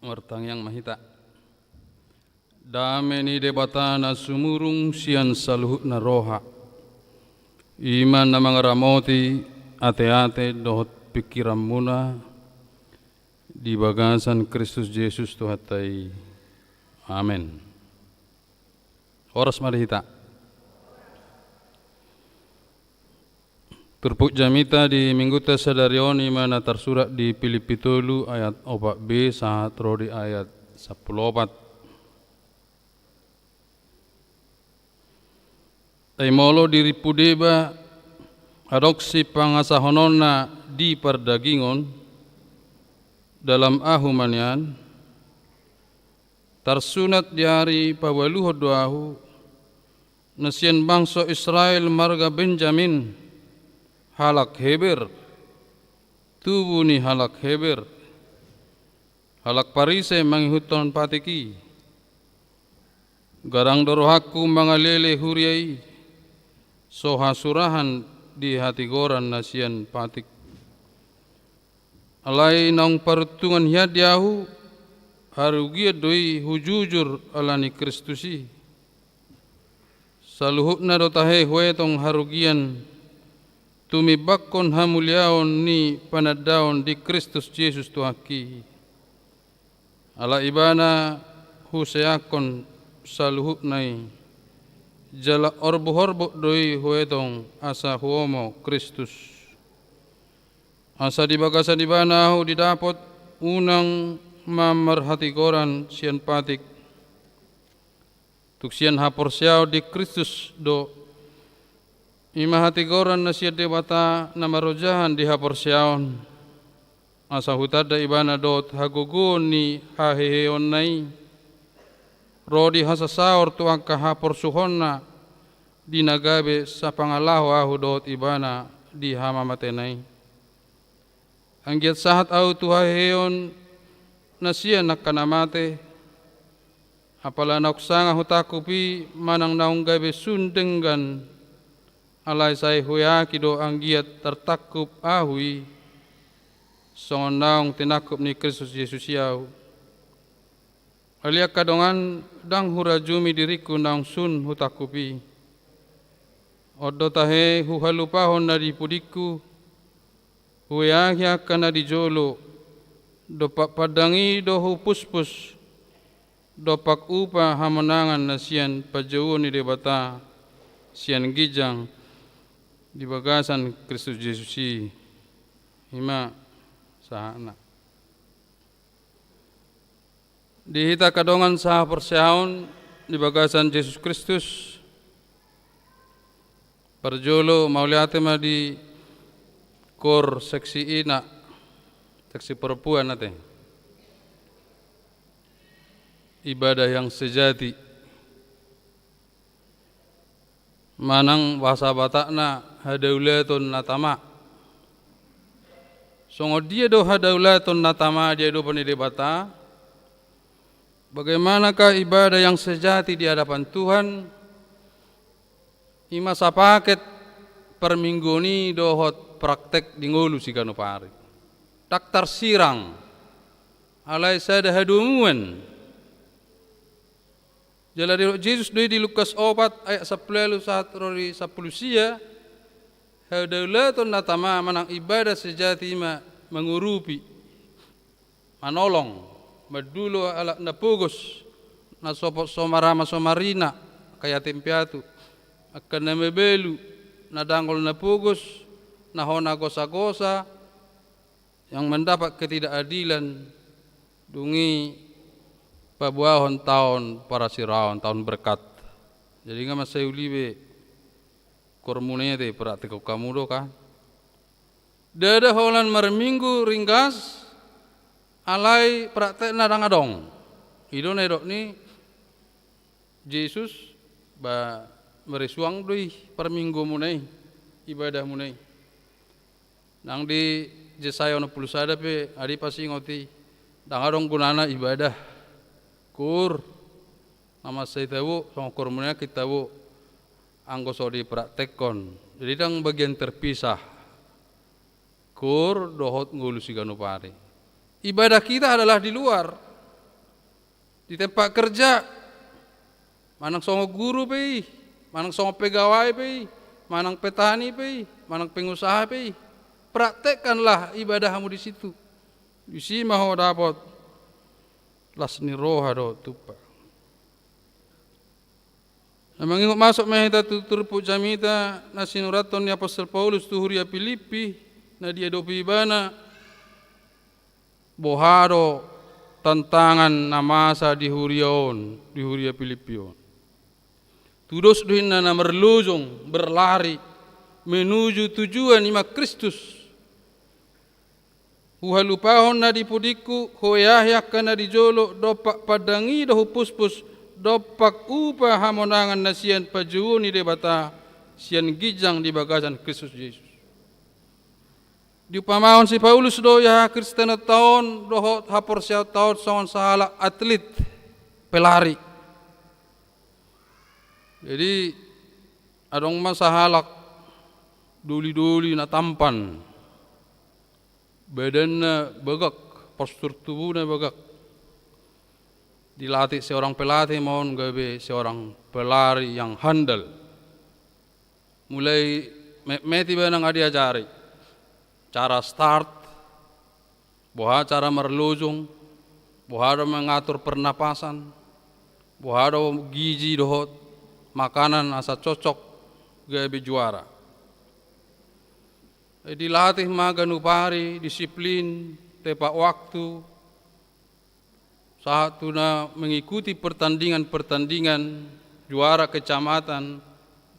Martangiang ma hita. Dame ni Debata na sumurung sian saluhutna roha, i ma na mangaramoti ateate dohot pingkiranmuna di bagasan Kristus Jesus Tuhanta i. Amen. Horas ma di hita. Turpuk jamita di Mingguta sadari on i ma na tarsurat di Pilippi tolu ayat opat b sahat ro di ayat sampulu opat. Ai molo dirimpu deba adong sipangasahononna di pardagingon, dalam ahu ma nian, tarsunat di ari paualuhon do ahu, na sian bangso Israel marga Benjamin, halak Heber, tubu ni halak Heber, halak Parise mangihuthon patik i. Godang do rohangku mangalele huria i, so hasurahan di hatigoran na sian patik. Alai naung paruntungan hian di ahu, harugian do i hujujur ala ni Kristus i. Saluhutna do tahe huetong harugian, tumimbanghon hamuliaon ni panandaon di Kristus Jesus Tuhangki. Ala Ibana huseakkon saluhutna i, jala orbuk-orbuk do i huetong asa huomo Kristus. Asa di bagasan Ibana ahu didapot unang ma marhatigoran sian patik, tung sian haporseaon di Kristus do, i ma hatigoran na sian Debata na marojahan di haporseaon, asa hutanda Ibana dohot hagogoon ni haheheonna i, ro di hasasaor tu angka haporsuhonna, di na gabe sapangalaho ahu dohot Ibana di hamamatena i. Anggiat sahat ahu tu haheheon na sian angka na mate, apala naung sanga hutangkup i manang naung gabe sun denggan, alai sai hueaki do anggiat tartangkup ahu i, songon naung tinangkup ni Kristus Jesus i ahu. Alai angka dongan, ndang hurajumi diringku naung sun hutangkup i. On do tahe huhalupahon na di pudingku, hueaki angka na di jolo, dompak pandang i do hupuspus, dompak upa hamonangan na sian panjouon ni Debata sian ginjang di bagasan Kristus Jesus i. I ma sahatna. Di hita angka dongan sahaporseaon di bagasan Jesus Kristus, parjolo mauliate ma di kor seksi ina, seksi perempuan ate. Ibadah yang sejati. Manang bahasa Batakna hadaulaton na tama. Songon dia do hadaulaton na tama di adopan ni Debata? Bagaimanakah ibadah yang sejati di hadapan Tuhan? I ma sapaket parmingguon i dohot praktek di ngolu siganup ari. Ndang tarsirang, alai sada hadomuan. Jala didok Jesus do i di Lukas opat ayat sampulu ualu sahat ro di sampulu sia, hadaulaton na tama manang ibadah sejati i ma mangurupi, manolong, mandulo halak na pogos, na sopot somara ma somarina, angka yatim piatu, angka na mabalu, na dangol na pogos, na hona gosagosa, yang mendapat ketidakadilan, dung i paboahon taon parasiraon, taon berkat. Jadi nga mansai uli be kormuna i ate, praktek hamu do kan. Ndada holan marminggu ringgas, alai praktekna ndang adong. I do na didok ni Jesus, ba marisuang do i parmingguonmuna i, ibadahmuna i. Nang di Jesaya onom pulu sada pe adi pasingot i, ndang adong gunana ibadah. Kur, na mansai tabo, songon kormuna i tabo, anggo so dipraktekhon. Jadi ndang bagian terpisah. Kur dohot ngolu siganup ari. Ibadah kita adalah di luar. Di tempat kerja, manang songon guru pe i, manang songon pegawai pe i, manang petani pe i, manang pengusaha pe i, praktekkanlah ibadahmu di situ. Disi ma ho dapot las ni roha dohot tumpak. Na mangingot masuk ma hita tu turpuk jamita na sinurathon ni apostel Paulus tu huria Pilippi, na diadopi ibana, boha do tantangan na masa di huria on, di huria Pilippi on. Tudos do ninna na marlojong, berlari, menuju tujuan i ma Kristus. Huhalupahon na di pudingku, hueahi angka na di jolo, dompak pandangi do hupuspus, dompak upa hamonangan na sian pajouon ni Debata, sian ginjang di bagasan Kristus Jesus. Diupamahon si Paulus do ia hakristenonta on dohot haporseaonta on songon sahalak atlit, pelari. Jadi, adong ma sahalak doli-doli na tampan, badanna bagak, postur tubuhna bagak. Dilatih seorang pelatih ma on gabe seorang pelari yang handal. Mulai metmet ibana nga diajari cara start, boha cara marlojong, boha do mengatur pernapasan, boha do gizi dohot makanan asa cocok gabe juara. Dilatih ma ganup ari, disiplin, tepat waktu, sahat tu na mengikuti pertandingan-pertandingan, juara kecamatan,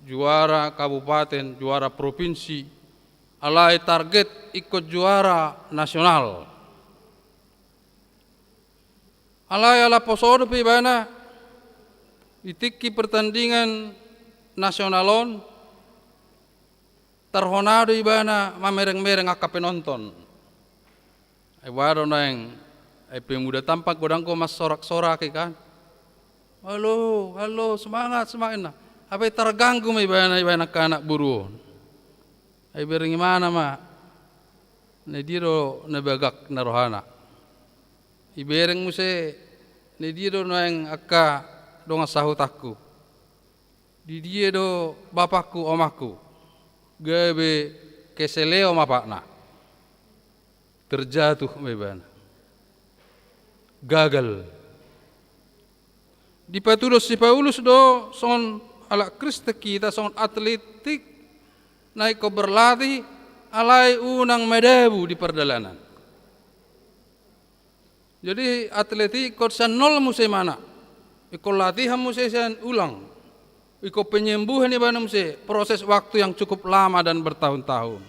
juara kabupaten, juara provinsi, alai target ingkon juara nasional. Alai ala poso dope ibana, di tingki pertandingan nasional on, tarhona do ibana mamereng-mereng angka penonton. Ai boha do naeng, ai pemuda tampan godang do mansorak-sorak i kan. "Halo, halo, semangat, semangat," ninna. Hape targanggu ma ibana, ibana angka anak boru on. Ai bereng imana ma, na dia do na bagak na rohana. Ibereng muse, na dia do naeng angka dongan sahutanku. Di dia do bapakku, omakku? Gabe keseleon ma apatna. Terjatuh ma ibana. Gagal. Dipatudos si Paulus do songon halak Kristen hita, songon atletik, na ingkon berlatih, alai unang madabu di pardalanan. Jadi atlet i ingkon sian nol muse ibana. Ingkon latihan muse sian ulang. Ingkon penyembuhan ibana muse, proses waktu yang cukup lama dan bertahun-tahun.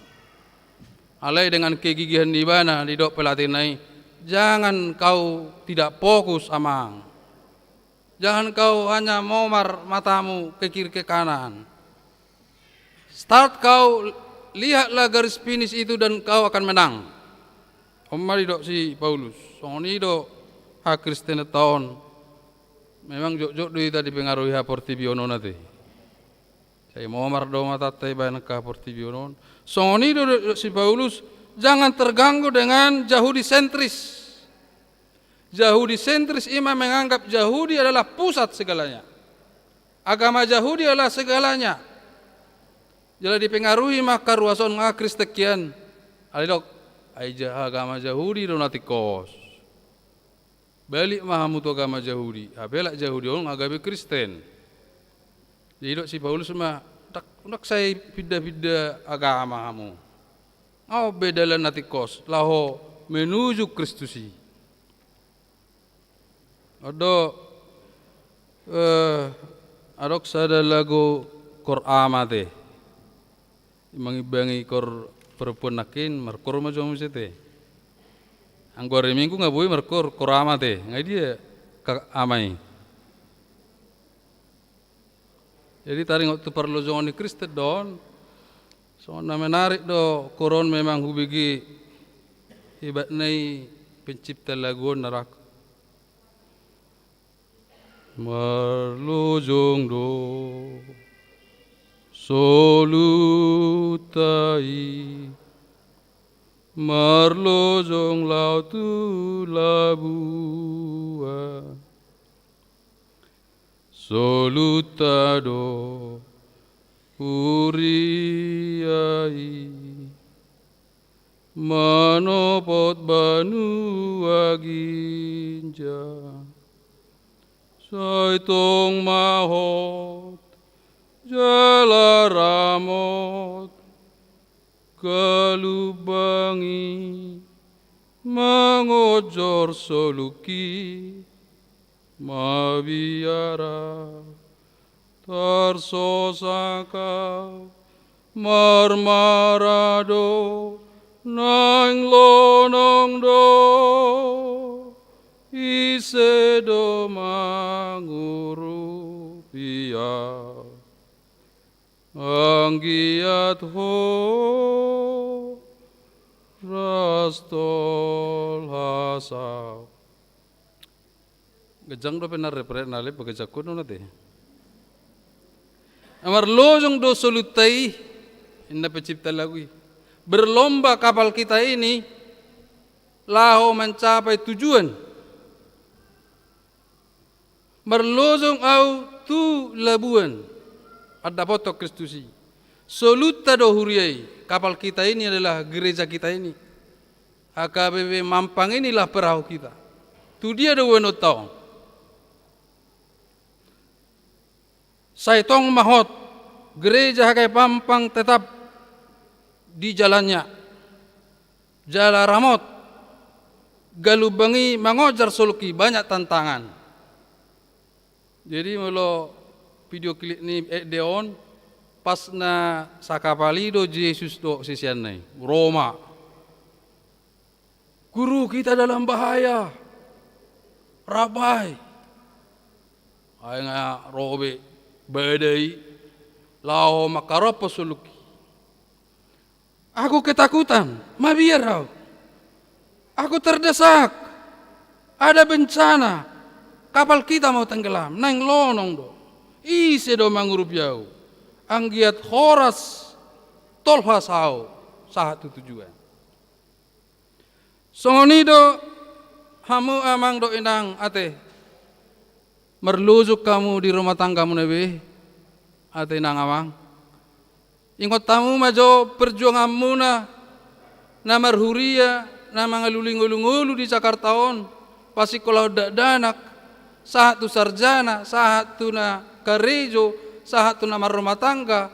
Alai dengan kegigihan ni ibana, didok pelatihna i, "Jangan kau tidak fokus, Amang. Jangan kau hanya momar matamu ke kiri ke kanan. Start kau, lihatlah garis finish itu dan kau akan menang." On ma didok si Paulus. Songon i do hakristenonta on. Memang jotjot do hita dipengaruhi haportibion on ate. Sai momar do matanta ibaen angka haportibion on. Songon i do didok si Paulus, jangan terganggu dengan Jahudi sentris. Jahudi sentris i ma menganggap Jahudi adalah pusat segalanya. Agama Jahudi adalah segalanya. Jala dipengaruhi ma angka ruas on nga Kristen hian. Alai didok, ai ja-, agama Jahudi do na tingkos. Balik ma hamu tu agama Jahudi. Hape halak Jahudi on nga gabe Kristen. Jadi didok si Paulus ma, "Dak, unang sai pinda-pinda agama hamu. Nga on be dalan na tingkos, laho menuju Kristus i." On do, eh, adong sada lagu Kor Ama te. Mangimbangi kor perempuan nangkin, markor ma jo muse te. Anggo ari Minggu nga boi markor, Kor Ama te. Nga dia ka-, ama i. Jadi taringot tu parlojongon ni Kristen do on, songon na menarik do kor on memang hubege hebatna i pencipta lagu on na rangku. Marlojong do soluta i, marlojong laho tu labuan. Soluta do huria i manopot banua ginjang. Sai tong ma hot jala ramot galumbang i mangonjor soluki, mabiar ahu, tarsosak ahu, marmara do, naeng lonong do, ise do mangurupi ahu? Anggiat horas tolhas ahu. Ganjang dope na refren na lep, ganjangkon do na te. Marlojong do soluta i, ninna pencipta lagu i. Berlomba kapal kita ini laho mencapai tujuan. Marlojong ahu tu Labuan, mandapothon Kristus i. Soluta do huria i, kapal kita ini adalah gereja kita ini. H K B P Mampang inilah perahu kita. Tu dia do uanonta on? Sai tong ma hot, gereja H K B P Mampang tetap di jalannya. Jala ramot, galumbang i mangonjor soluki, banyak tantangan. Jadi molo video klip ni ende on, pas na sakapal i do Jesus dohot siseanna i, ro ma. Guru, kita dalam bahaya. Rap ma i. Ai nga ro be badai, laho mangkarophon soluki. Aku ketakutan, mabiar ahu. Aku terdesak, ada bencana, kapal kita mau tenggelam, naeng lonong do. Ise do mangurupi ahu? Anggiat horas tolhas ahu sahat tu tujuan. Songon i do hamu amang dohot inang ate. Marlojong hamu di rumah tanggamuna be, ate inang amang. Ingot hamu ma jo perjuanganmuna na marhuria, na mangalului ngolu-ngolu di Jakarta on, pasingkolahon dakdanak, sahat tu sarjana, sahat tu na karejo, sahat tu na marrumah tangga.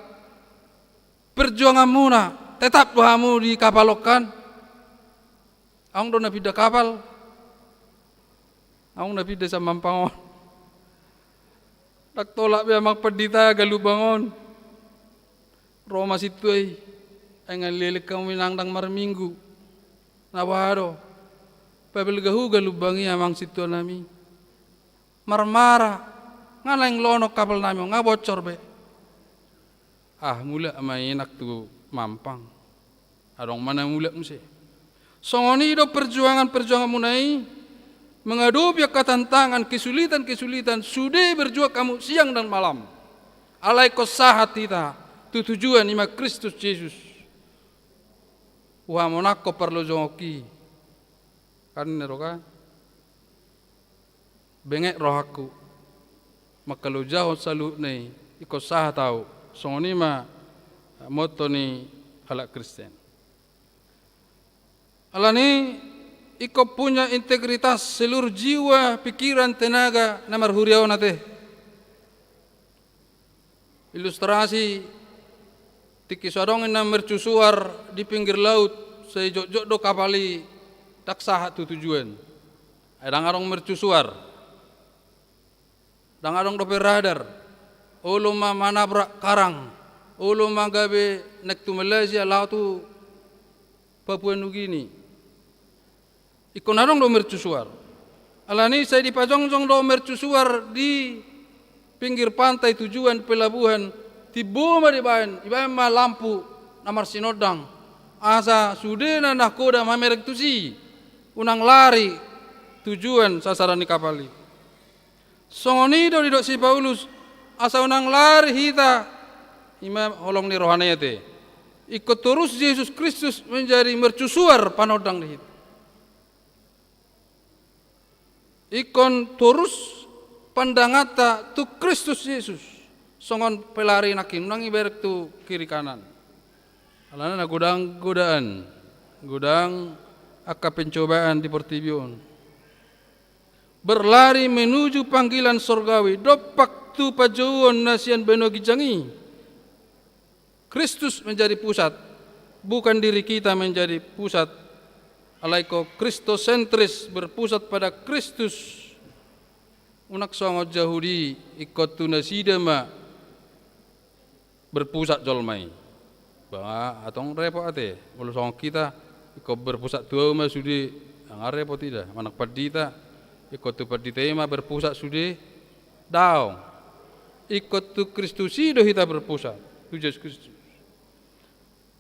Perjuanganmuna, tetap do hamu di kapal on kan? Adong do na pinda kapal? Adong na pinda sian Mampang on? Ndang tolap be amang pandita galumbang on. Ro ma sintua i. Ai nga leleng hamu inang ndang marminggu. Na boha do? Pabelga hu galumbang i amang sintuanami. Marmara. Nga naeng lonong kapalnami on, nga bocor be. Ah, mulak ma inang tu Mampang. Adong ma na mulak muse. Songon i do perjuangan-perjuanganmuna i, mengadopi angka tantangan, kesulitan-kesulitan, sude berjuang hamu siang dan malam. Alai ingkon sahat hita tu tujuan, i ma Kristus Jesus. Huhamonangkon parlojongonki. Kan ninna do kan? Benget rohangku mangkalojahon saluhutna i, ingkon sahat ahu. Songon i ma motto ni halak Kristen. Alani i, ingkon punya integritas seluruh jiwa, pikiran, tenaga na marhuria on ate. Ilustrasi, tingki so adong inna mercusuar di pinggir laut, sai jotjot do kapal i ndang sahat tu tujuan. Ai ndang adong mercusuar. Ndang adong dope radar. Olo ma manabrak karang. Olo ma gabe naeng tu Malaysia laho tu Papua Nugini. Ingkon adong do mercusuar. Alani i sai dipajongjong do mercusuar di pinggir pantai tujuan pelabuhan, timbo ma dibaen, dibaen ma lampu na marsinondang. Asa sude na nahkoda mamereng tusi, unang lari tujuan sasaran ni kapal i. Songon i do didok si Paulus, asa unang lari hita, i ma holong ni rohana i ate. Ingkon torus Jesus Kristus menjadi mercusuar panondang di hita. Ingkon torus pandanganta tu Kristus Jesus, songon pelari nangkin, unang iberek tu kiri kanan. Alana na godang godaan, godang angka pencobaan di portibi on. Berlari menuju panggilan sorgawi, dompak tu panjouon na sian banua ginjang i. Kristus menjadi pusat, bukan diri kita menjadi pusat. Alai ingkon Kristosentris, berpusat pada Kristus. Unang songon Jahudi, ingkon tu nasida ma berpusat jolma i. Ba antong repot ate, molo songon hita, ingkon berpusat tu ahu ma sude, nga repot ida, manang pandita, ingkon tu pandita i ma berpusat sude, daong. Ingkon tu Kristus i do hita berpusat, tu Jesus Kristus.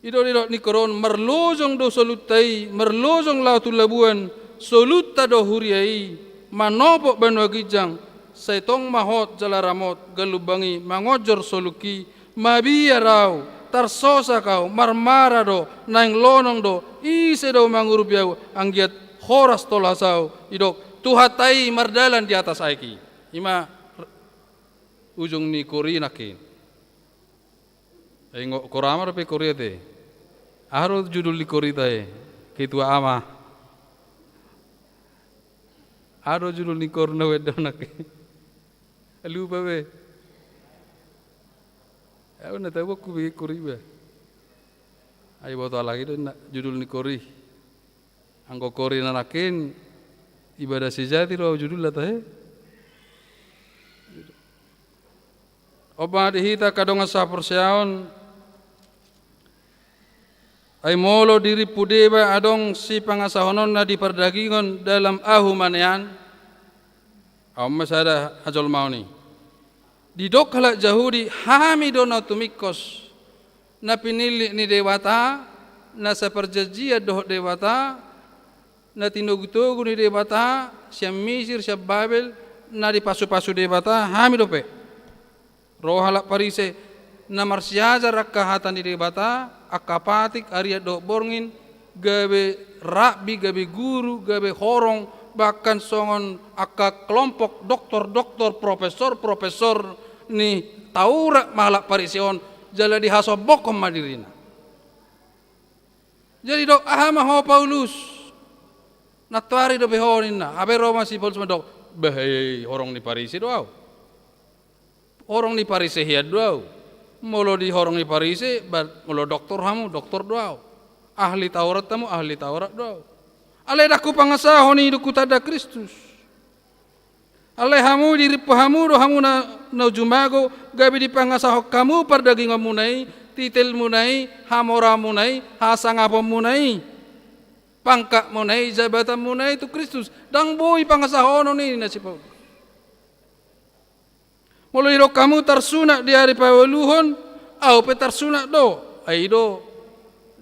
I do didok ni Korintus, marlojong do soluta i, marlojong laho tu labuan, soluta do huria i, manopot banua ginjang, sai tong ma hot jala ramot, galumbang i mangonjor soluki, mabiar au, tarsosak au, marmara do, naeng lonong do, ise do mangurupi au, anggiat horas tolhas au, didok, Tuhanta i mardalan di atas aek i. I ma ujung ni kori nangkin. Ai nga kori ama dope kori ate. Aha do judul ni korita i? Ketua ama. Aha do judul ni kori na huendao nangkin? Lupa be. Au na tau be kori ba. Ai boto halak i do na judul ni kori. Anggo kori na nangkin, ibadah sejati do judulna tahe. On ma di hita angka dongan sahaporseaon, ai molo dirimpu deba adong sipangasahononna di pardagingon dalam ahu manean, on ma sada hajolmaon i. Didok halak Jahudi, hami do na tumingkos, na pinillit ni Debata, na saparjanjian dohot Debata, na tinogutogu ni Debata, sian Misir, sian Babel, na dipasupasu Debata, hami dope. Ro halak Parise, na marsiajar angka hata ni Debata, angka patik, arian dohot borngin, gabe rabbi, gabe guru, gabe horong, bahkan songon angka kelompok doktor-doktor, profesor-profesor ni Taurat ma halak Parise on, jala dihasombongkon ma dirina. Jadi didok, aha ma ho Paulus? Nantoari dope ho ninna. Hape ro ma si Paulus mandok, bah, eh, horong ni Parise do au. Horong ni Parise hian do au. Molo di horong ni Parise, ba, molo doktor hamu, doktor do au. Ahli Taurat hamu, ahli Taurat do au. Alai ndang hupangasahon i, ndang hutanda Kristus. Alai hamu dirimpu hamu do hamu na, na jumago, gabe dipangasahon hamu pardagingonmuna i, titelmuna i, hamoraonmuna i, hasangaponmuna i, pangkatmuna i, jabatanmuna i tu Kristus. Ndang boi pangasahonon i, ninna si Paulus. Molo didok hamu tarsunat di ari paualuhon, ahu pe tarsunat do. Ai i do,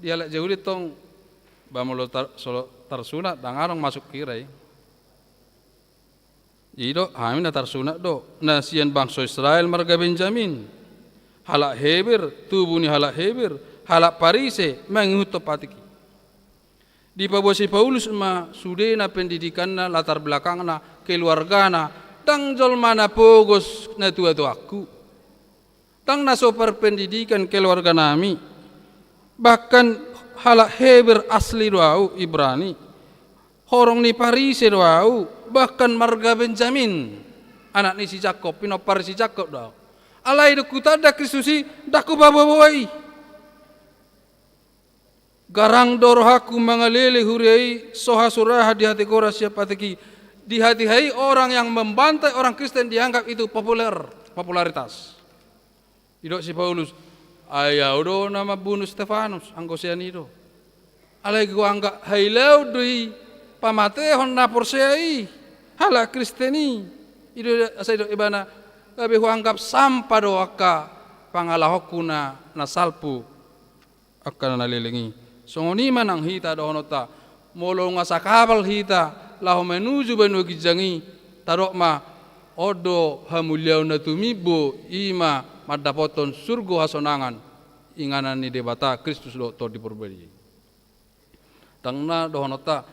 di halak Jahudi tong, ba molo tar-, solo tarsunat, ndang adong masuk hira i. I do, hami na tarsunat do, na sian bangso Israel marga Benjamin. Halak Heber, tubu ni halak Heber, halak Parise, mangihuthon patik i. Dipaboa si Paulus ma sudena pendidikanna, latar belakangna, keluargana, ndang jolma na pogos natuatuangku. Ndang na so parpendidikan keluarganami. Bahkan halak Heber asli do ahu, Ibrani. Horong ni Parise do ahu, bahkan marga Benjamin. Anak ni si Jakob, pinompar si Jakob do ahu. Alai dung hutanda Kristus i, ndang hupaboaboa i. Garang do rohangku mangalele huria i, so hasurahan di hatiha sian patik i. Di hatiha i orang yang membantai orang Kristen dianggap itu populer, popularitas. Didok si Paulus, ai ahu do na mambunu Stefanus, anggo sian i do. Alai huanggap hailaon do i pamatehon na porsea i, halak Kristen i. I do asa didok ibana, gabe huanggap sampah do angka pangalahonku na, na salpu. Angka na leleng i. Songon i ma nang hita dohononta. Molo nga sakabal hita laho menuju banua ginjang i, tadok ma, on do hamuliaon na tumimbo, i ma mandapothon surgo hasonangan, inganan ni Debata, Kristus dohot Tondi Porbadia i. Ndang na dohononta,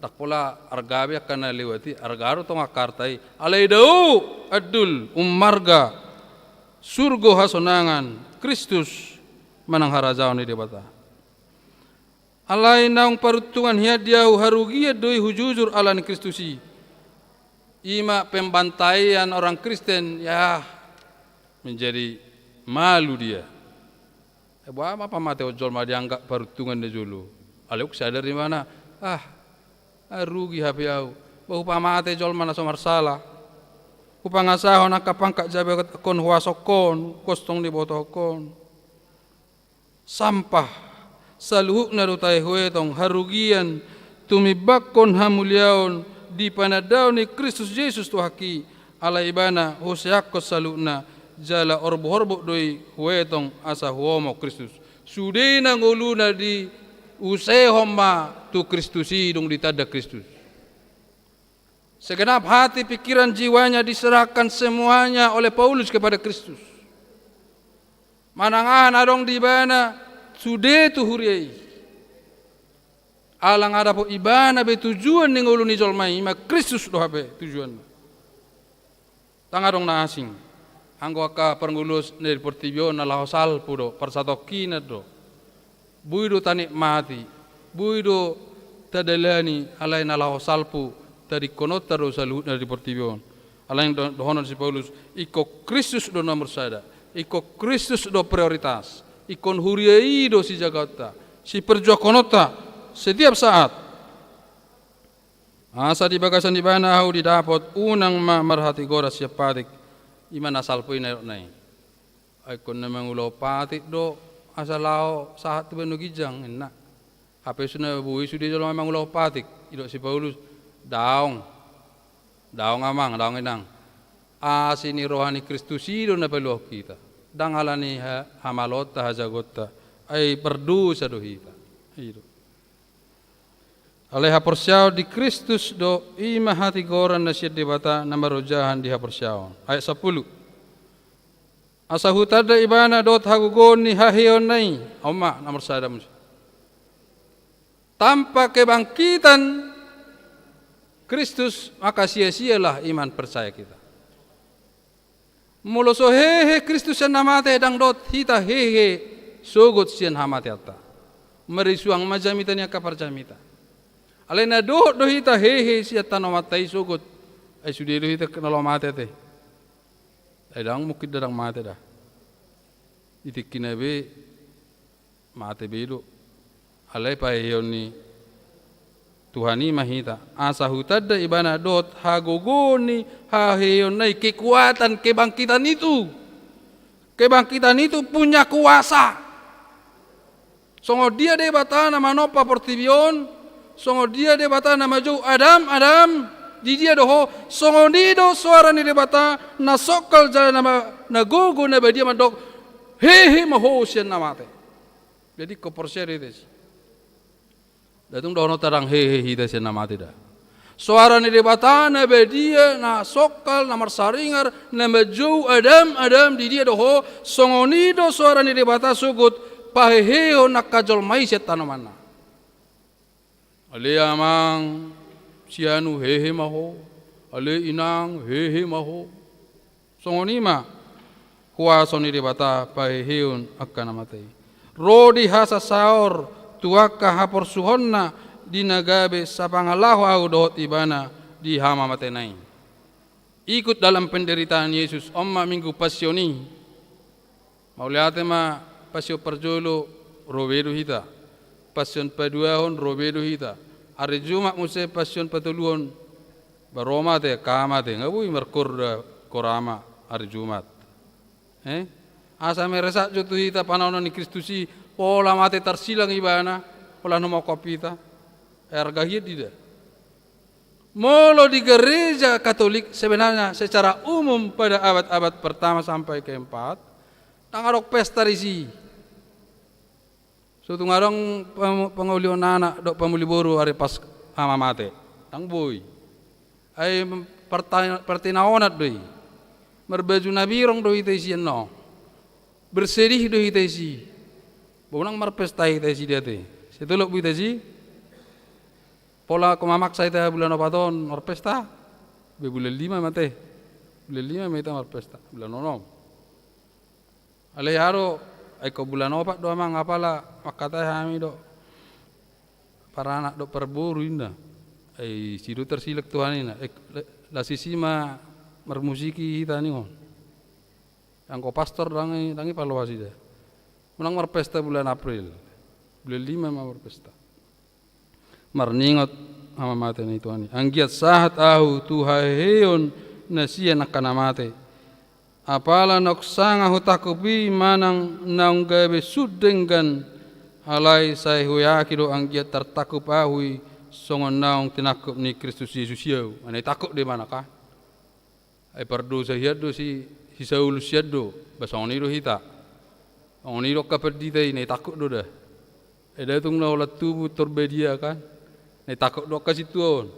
Ndang pola arga be angka na lewat i, arga do tong angka arta i. Alai dao, andul, ummarga, surgo hasonangan, Kristus manang harajaon ni Debata. Alai naung paruntungan hian di ahu, harugian do i hujujur ala ni Kristus i. I ma pembantaian orang Kristen, ya, menjadi malu dia. Eh, boha ma pamatehon jolma dianggap paruntungan na jolo. Alai sadar ibana, ah, ah, rugi hape ahu. Ba hupamate jolma na so marsala. Hupangasahon angka pangkat jabatan huasongkon, kostong ni botohon. Sampah, saluhutna do taehuetong, harugian, tumimbangkon hamuliaon, di panandaon ni Kristus Jesus Tuhanta i, ala ibana huseakkon saluhutna, jala orbuk-orbuk do i huetong asa huomo Kristus. Sudena ngoluna diusehon ma tu Kristus i, dung ditanda Kristus. Segenap hati, pikiran, jiwanya diserahkan semuanya oleh Paulus kepada Kristus. Manang aha na adong di ibana, sude tu huria i. Ala nga dapot ibana be tujuan ni ngolu ni jolma i, ima Kristus do hape tujuanna. Ndang adong na asing. Anggo angka parngoluon na di portibi on na laho salpu do, parsatongkinan do. Boi do tanikmati, boi do tadalani, alai na laho salpu tadingkononta do saluhutna di portibi on. Alai do-, dohonon si Paulus, ingkon Kristus do nomor sada, ingkon Kristus do prioritas, ingkon huria i do sijagaonta, siperjuangkononta setiap saat. Asa di bagasan ibana ahu didapot, unang ma marhatigoran sian patik, ima na salpu i na didokna i. Ai ingkon na mangulahon patik do, asa laho sahat tu bahen na ginjang, ninna. Hape so na boi sude jolma mangulahon patik, didok si Paulus, daong. Daong amang, daong inang. Asi ni roha ni Kristus i do na paluahon hita. Ndang ala ni ha-, hamaloonta, hajagonta. Ai pardosa do hita. I do. Alai haporseaon di Kristus do, ima hatigoran na sian Debata na marojahan di haporseaon. Ayat sampulu. Asa hutanda ibana dohot hagogoon ni haheheonna i, on ma nomor sada muse. Tanpa kebangkitan Kristus, maka sia-sialah iman percaya kita. Molo so hehe Kristus sian na mate, ndang dohot hita hehe sogot sian hamateanta. Marisuang ma jamita ni angka parjamita. Alai na dohot do hita hehe sian tanomanta i sogot. Ai sude do hita na laho mate ate. Ai ndang mungkin ndang mate da. Di tingkina be mate be do. Alai paheheon ni Tuhan i ma hita. Asa hutanda ibana dohot hagogoon ni haheheonna i, kekuatan kebangkitan itu. Kebangkitan itu punya kuasa. Songon dia Debata na manompa portibi on, songon dia Debata na manjou Adam, Adam, di dia do ho, songon i do soara ni Debata na songkal jala na ma-, na gogo na badia mandok, hehe ma ho sian na mate. Jadi ingkon porsea do hita i. Ndang tung dohononta ndang hehe hita sian na mate da. Soara ni Debata na badia, na songkal, na marsaringar, na manjou Adam, Adam, di dia do ho, songon i do soara ni Debata sogot pahehehon angka jolma i sian tanomanna. Ale amang, si anu hehe ma ho, ale inang hehe ma ho. Songon i ma kuaso ni Debata pahehehon angka na mate i. Ro di hasasaor tu angka haporsuhonna di na gabe sapangalaho ahu dohot ibana di hamamatena i. Ikut dalam penderitaan Yesus, on ma Minggu Passion i. Mauliate ma, Passion parjolo ro be do hita. Passion paduahon ro be do hita. Ari Jumat muse Passion patoluhon, ba ro ma ate, ka ma ate, nga boi markorda korama ari Jumat. Eh? Asa meresap jo tu hita panaonon ni Kristus i, pola mate tarsilang ibana, pola na mangkop hita. Eh, arga hian do i da. Molo di Gereja Katolik sebenarnya secara umum pada abad-abad pertama sampai keempat, ndang adong pesta disi. So tung adong pam-, pangolihon anak dohot pamuli boru ari Pas-, hama mate. Ndang boi. Ai parta-, partinaonan do i. Marbaju na birong do hita isi annon. Bersedih do hita isi. Ba unang marpesta hita isi dia te. Sai tolop do hita isi. Pola anggo mamaksa hita bulan opat on marpesta, be bulan lima ma ate. Bulan lima ma hita marpesta, bulan onom. Alai adong, ai anggo bulan opat do amang, apala mangkatai hami do paranak dohot parboru ninna. Ai si do tarsilak Tuhan ninna. Eh, la-, las isi ma marmusiki hita ninna. Anggo pastor ndang i, ndang i paloas i da. Unang marpesta bulan April. Bulan lima ma marpesta. Marningot hamamate ni Tuhan i. Anggiat sahat ahu tu haheheon na sian angka na mate. Apala naung sanga hutangkup i manang naung gabe sun denggan, alai sai huyakin do anggiat tartangkup ahu i songon naung tinangkup ni Kristus Jesus i ahu. Ai na itangkup do ibana kan. Ai pardosa hian do si, si Saulus hian do, ba songon i do hita. Songon i do angka pandita i, na itangkup do da. Ai da tung na holan tubu tor badia kan. Na itangkup do angka sintua on.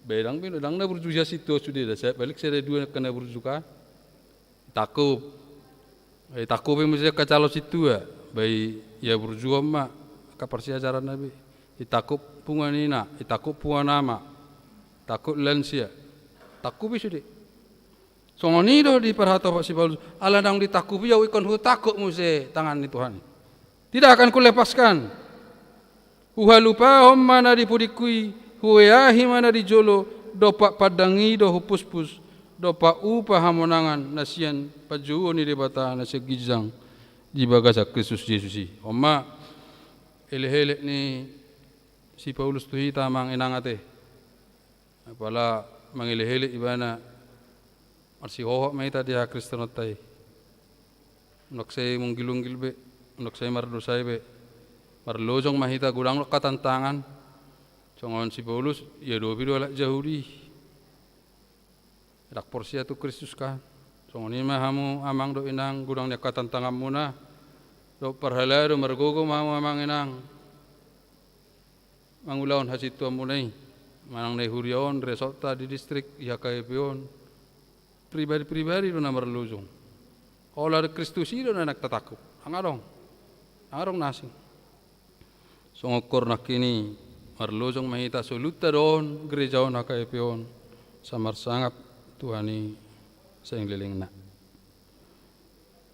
Ba ndang, ndang na burju hian sintua on sude da, sai paling sada dua angka na burju kan. Itangkup. Itangkup i muse angka calon sintua. Ba i, ia burju on ma angka parsiajaranna be. Itangkup punguan ina, itangkup punguan ama, itangkup lansia. Tangkup i sude. Songon i do diparhatop si Paulus, ala naung ditangkup i ahu ingkon hutangkup muse tangan ni Tuhan i. Tidak akan kulepaskan. Huhalupahon ma na di pudingku i, hueahi ma na di jolo, dompak pandang i do hupuspus, dompak upa hamonangan na sian panjouon ni Debata na sian ginjang di bagasan Kristus Jesus i. On ma elekelek ni si Paulus tu hita amang inang ate. Apala mangelekelek ibana, marsihohot ma hita di hakristenonta i. Unang sai munggil-unggil be, unang sai mardosa i be. Marlojong ma hita, godang do angka tantangan. Songon si Paulus, diadopi do halak Jahudi. Ndang porsea tu Kristus kan. Songon i ma hamu amang dohot inang, godang ni angka tantanganmuna. Dohot parhalado margogo ma hamu amang inang mangulahon hasintuanmuna i. Manang na di huria on, resort ta di distrik, di H K B P on. Pribadi-pribadi do na marlojong. Holan Kristus i do na naeng tatangkup. Ndang adong. Ndang adong na asing. Songon horong nangkin i, marlojong ma hita soluta dohot gereja on, H K B P on, asa marsangap Tuhan i saleleng-lelengna.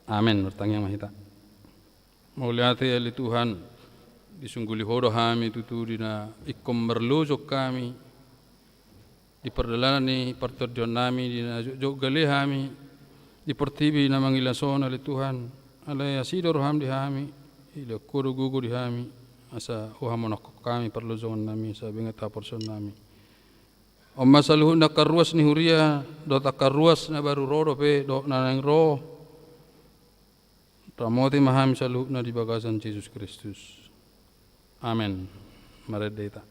Amen. Martangiang ma hita. Mauliate ale Tuhan, disungguli Ho do hami tutu di na ingkon marlojong hami di pardalanan ni partondionnami, di na jotjot gale hami di portibi na mangilas on ale Tuhan. Alai asi do roham di hami, dilehon Ho do gogo di hami, asa huhamonanghon hami parlojongonnami, sabaen haporseaonnami. On ma saluhut angka ruas ni huria, dohot angka ruas na baru ro dope, dohot na naeng ro. Ramoti ma hami saluhutna di bagasan Jesus Kristus. Amen. Marende hita.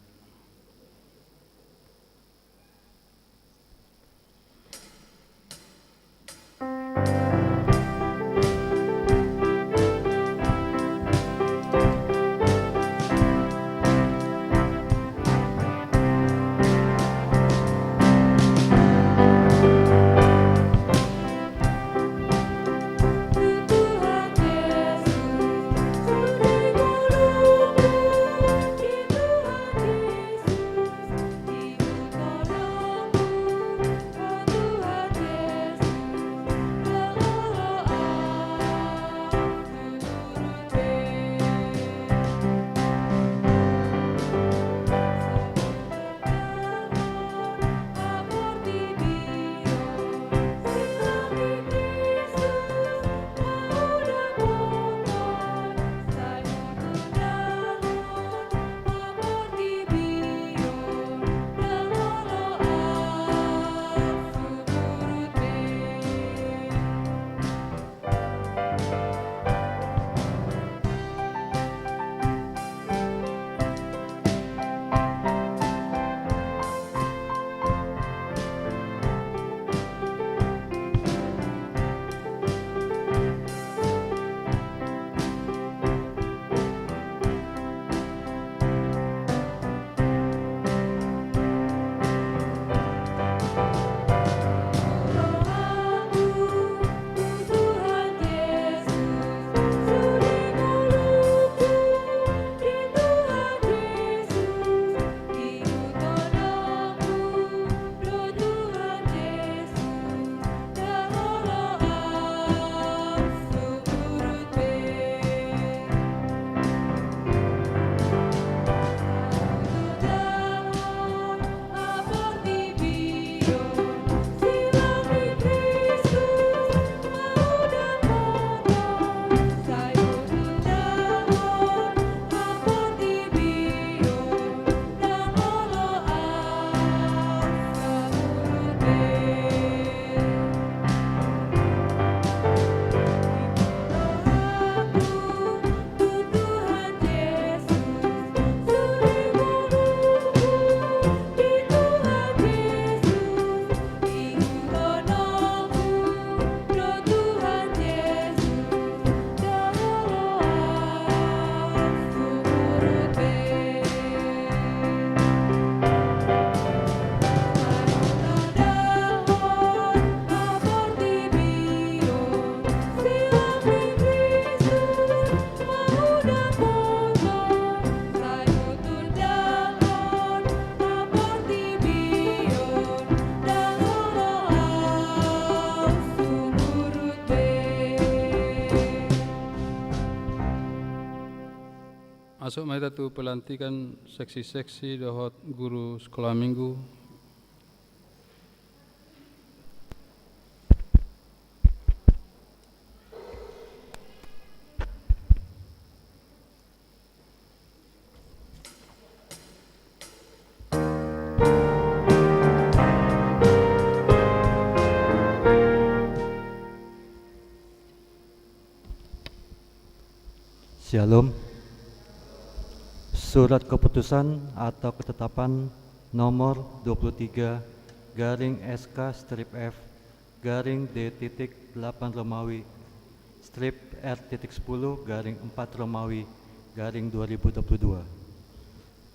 Masuk ma hita tu pelantikan seksi-seksi dohot guru sekolah minggu. Syalom. Surat keputusan atau ketetapan nomor dua puluh tiga garing S K strip F garing D titik delapan Romawi strip R titik sepuluh garing empat Romawi garing dua ribu dua puluh dua.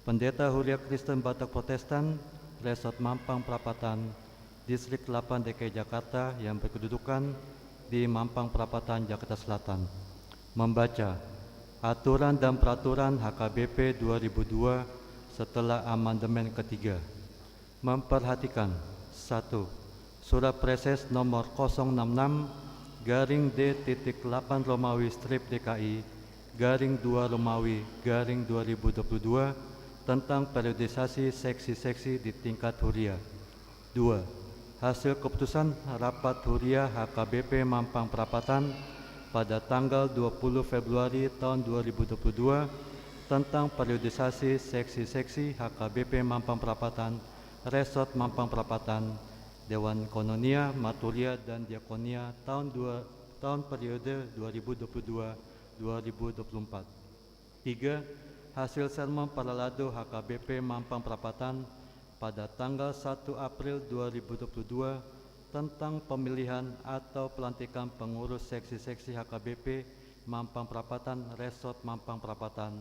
Pendeta Huria Kristen Batak Protestan, Resort Mampang Perapatan, Distrik delapan D K I Jakarta yang berkedudukan di Mampang Perapatan, Jakarta Selatan, membaca aturan dan peraturan H K B P dua ribu dua setelah amandemen ketiga. Memperhatikan: satu. Surat Praeses nomor kosong enam enam garing D titik delapan Romawi strip D K I garing dua Romawi garing dua ribu dua puluh dua tentang periodisasi seksi-seksi di tingkat huria. Dua. Hasil keputusan rapat huria H K B P Mampang Perapatan pada tanggal dua puluh Februari tahun dua ribu dua puluh dua tentang periodisasi seksi-seksi H K B P Mampang Perapatan, Resort Mampang Perapatan, Dewan Koinonia, Marturia, dan Diakonia tahun dua, tahun periode dua ribu dua puluh dua dua ribu dua puluh empat. Tiga. Hasil sermon paralado H K B P Mampang Perapatan pada tanggal satu April dua ribu dua puluh dua tentang pemilihan atau pelantikan pengurus seksi-seksi H K B P Mampang Perapatan, Resort Mampang Perapatan,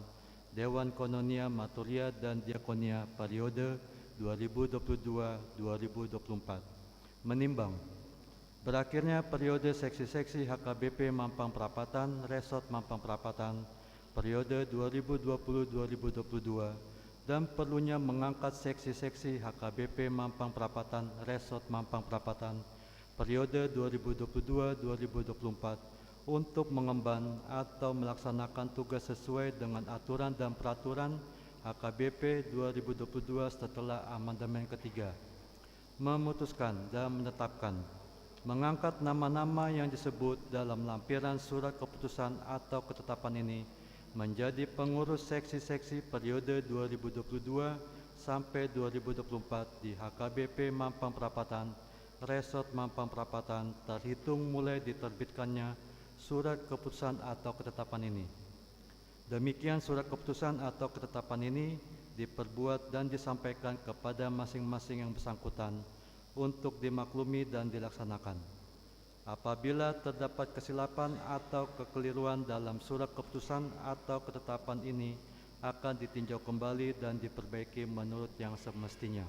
Dewan Koinonia, Marturia, dan Diakonia periode dua ribu dua puluh dua dua ribu dua puluh empat. Menimbang: berakhirnya periode seksi-seksi H K B P Mampang Perapatan, Resort Mampang Perapatan, periode dua ribu dua puluh dua ribu dua puluh dua, dan perlunya mengangkat seksi-seksi H K B P Mampang Perapatan, Resort Mampang Perapatan, periode dua ribu dua puluh dua dua ribu dua puluh empat untuk mengemban atau melaksanakan tugas sesuai dengan aturan dan peraturan H K B P dua ribu dua puluh dua setelah amandemen ketiga. Memutuskan dan menetapkan mengangkat nama-nama yang disebut dalam lampiran surat keputusan atau ketetapan ini menjadi pengurus seksi-seksi periode dua ribu dua puluh dua sampai dua ribu dua puluh empat di H K B P Mampang Perapatan, Resort Mampang Perapatan, terhitung mulai diterbitkannya surat keputusan atau ketetapan ini. Demikian surat keputusan atau ketetapan ini diperbuat dan disampaikan kepada masing-masing yang bersangkutan untuk dimaklumi dan dilaksanakan. Apabila terdapat kesilapan atau kekeliruan dalam surat keputusan atau ketetapan ini, akan ditinjau kembali dan diperbaiki menurut yang semestinya.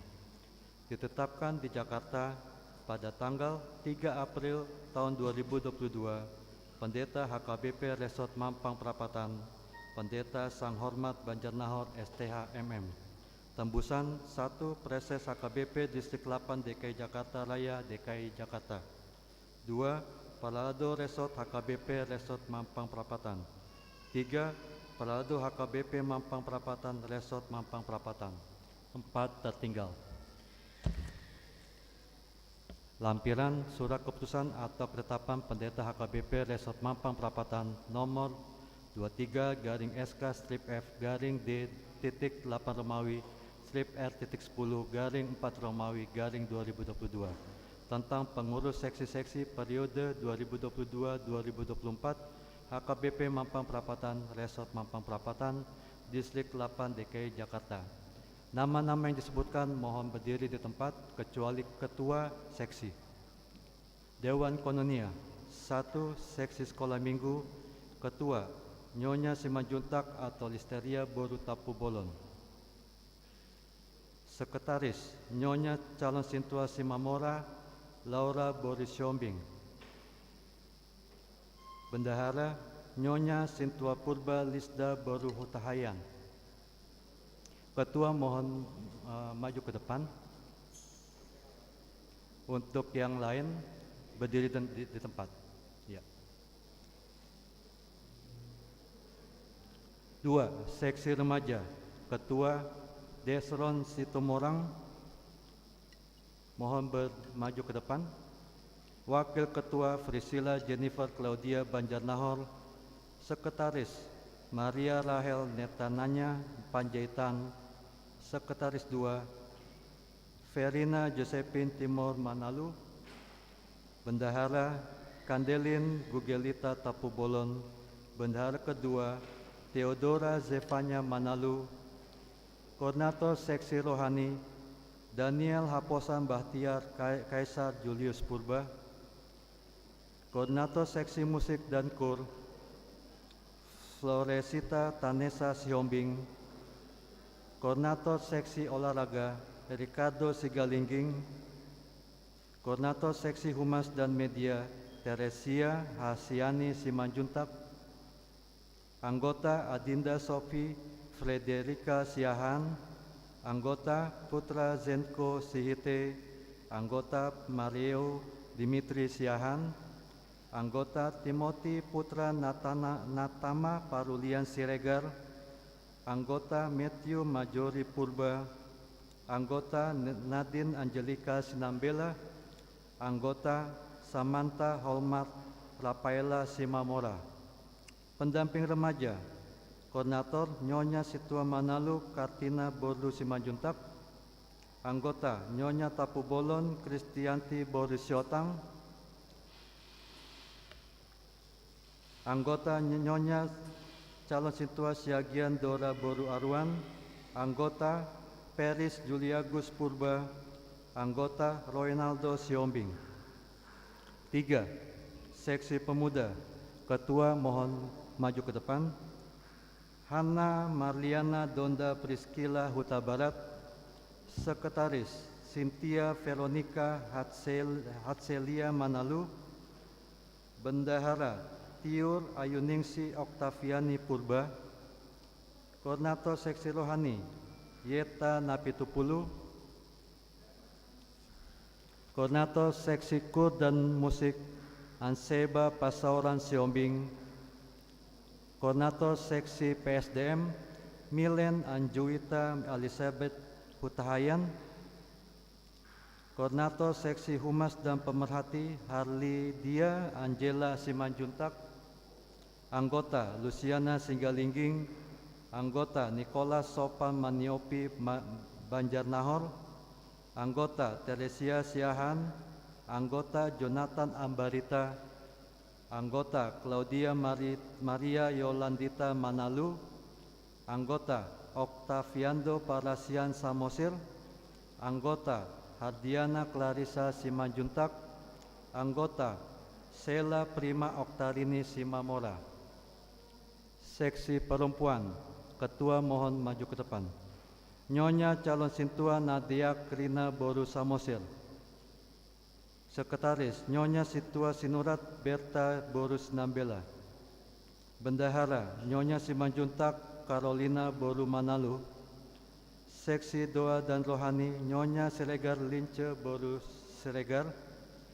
Ditetapkan di Jakarta pada tanggal tiga April tahun dua ribu dua puluh dua, Pendeta H K B P Resort Mampang Perapatan, Pendeta Sanghormat Banjarnahor, S T H, M M. Tembusan: satu. Praeses H K B P Distrik delapan D K I Jakarta Raya, D K I Jakarta. Dua. Paralado Resort H K B P Resort Mampang Perapatan. Tiga. Paralado H K B P Mampang Perapatan Resort Mampang Perapatan. Empat. Tertinggal. Lampiran surat keputusan atau ketetapan Pendeta H K B P Resort Mampang Perapatan nomor dua tiga garing S K strip F garing D titik delapan Romawi strip R titik sepuluh garing empat Romawi garing dua ribu dua puluh dua tentang pengurus seksi-seksi periode dua ribu dua puluh dua dua ribu dua puluh empat, H K B P Mampang Perapatan, Resort Mampang Perapatan, Distrik delapan D K I Jakarta. Nama-nama yang disebutkan mohon berdiri di tempat, kecuali ketua seksi. Dewan Koinonia: satu. Seksi Sekolah Minggu. Ketua: Nyonya Simanjuntak atau Listeria boru Tampubolon. Sekretaris: Nyonya Calon Sintua Simamora Laura boru Siombing. Bendahara: Nyonya Sintua Purba Lisda boru Hutahaean. Ketua mohon, eh, maju ke depan. Untuk yang lain, berdiri di, di tempat. Ya. Dua, seksi remaja, ketua Desron Situmorang, mohon ber-, maju ke depan. Wakil ketua Priscilla Jennifer Claudia Banjarnahor, sekretaris Maria Rahel Netananya Panjaitan, sekretaris dua Verina Josephine Timor Manalu, bendahara Kandelin Gugelita Tampubolon, bendahara kedua Theodora Zefanya Manalu, koordinator seksi rohani Daniel Haposan Bahtiar Kai-, Kaisar Julius Purba, koordinator seksi musik dan kur Floresita Tanesa Sihombing, koordinator seksi olahraga Ricardo Sigalingging, koordinator seksi humas dan media Teresia Hasiani Simanjuntak, anggota Adinda Sofi Frederica Siahaan, anggota Putra Zenko Sihite, anggota Mario Dimitri Siahaan, anggota Timothy Putra Natana-, Natama Parulian Siregar, anggota Matthew Majori Purba, anggota N-, Nadine Angelika Sinambela, anggota Samantha Holmart Rafaela Simamora. Pendamping remaja, koordinator Nyonya Situa Manalu Kartina Boru Simanjuntak, anggota Nyonya Tampubolon Kristianti Boru Siotang, anggota Ny-, Nyonya calon sintua Siagian Dora Boru Aruan, anggota Peris Juliagus Purba, anggota Roynaldo Sihombing. Tiga, seksi pemuda, ketua mohon maju ke depan. Hanna Marliana Donda Priscilla Hutabarat, sekretaris Cynthia Veronica Hatsel-, Hatselia Manalu, bendahara Tiur Ayuningsi Oktaviani Purba, koordinator seksi rohani Yetta Napitupulu, koordinator seksi kur dan musik Anseba Pasaoran Sihombing, koordinator seksi P S D M Milen Anjuita Elizabeth Hutahayan, koordinator seksi humas dan pemerhati Harlidia Angela Simanjuntak, anggota Luciana Singgalingging, anggota Nicholas Sopan Maniopi Ma-, Banjarnahor, anggota Teresia Siahaan, anggota Jonathan Ambarita, anggota Claudia Mari-, Maria Yolandita Manalu, anggota Octaviando Parasian Samosir, anggota Hardiana Clarissa Simanjuntak, anggota Sela Prima Oktarini Simamora. Seksi perempuan, ketua mohon maju ke depan. Nyonya calon sintua Nadia Krina Boru Samosir. Sekretaris, Nyonya Sintua Sinurat Berta Boru Sinambela. Bendahara, Nyonya Simanjuntak Carolina Boru Manalu. Seksi doa dan rohani, Nyonya Siregar Lince Boru Siregar,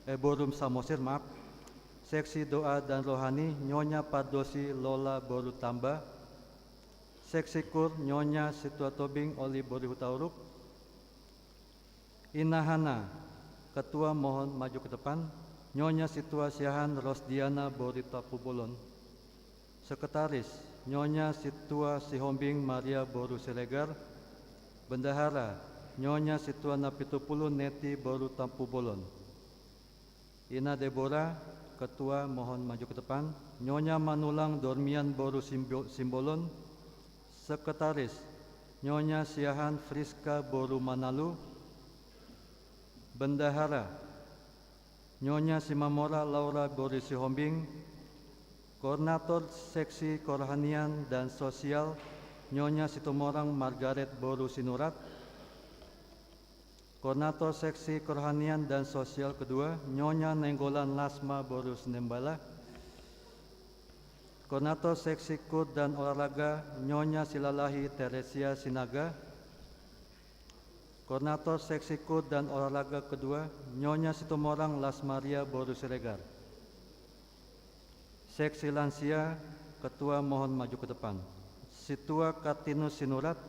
eh, Boru Samosir, maaf. Seksi doa dan rohani, Nyonya Pardosi Lola Boru Tamba. Seksi kur, Nyonya Sintua Tobing Oli Boru Hutauruk. Inahana, ketua mohon maju ke depan. Nyonya Sintua Siahaan Rosdiana Boru Tampubolon. Sekretaris, Nyonya Sintua Sihombing Maria Boru Siregar. Bendahara, Nyonya Sintua Napitupulu Neti Boru Tampubolon. Ina Debora, ketua mohon maju ke depan. Nyonya Manulang Dormian Boru Simbo-, Simbolon. Sekretaris, Nyonya Siahaan Friska Boru Manalu. Bendahara, Nyonya Simamora Laura Boru Sihombing. Koordinator seksi kerohanian dan sosial, Nyonya Situmorang Margaret Boru Sinurat. Koordinator seksi kerohanian dan sosial kedua, Nyonya Nainggolan Lasma Boru Sinambela. Koordinator seksi kur dan olahraga, Nyonya Silalahi Teresia Sinaga. Koordinator seksi kur dan olahraga kedua, Nyonya Situmorang Las Maria Boru Siregar. Seksi lansia, ketua mohon maju ke depan. Sintua Kartinus Sinurat.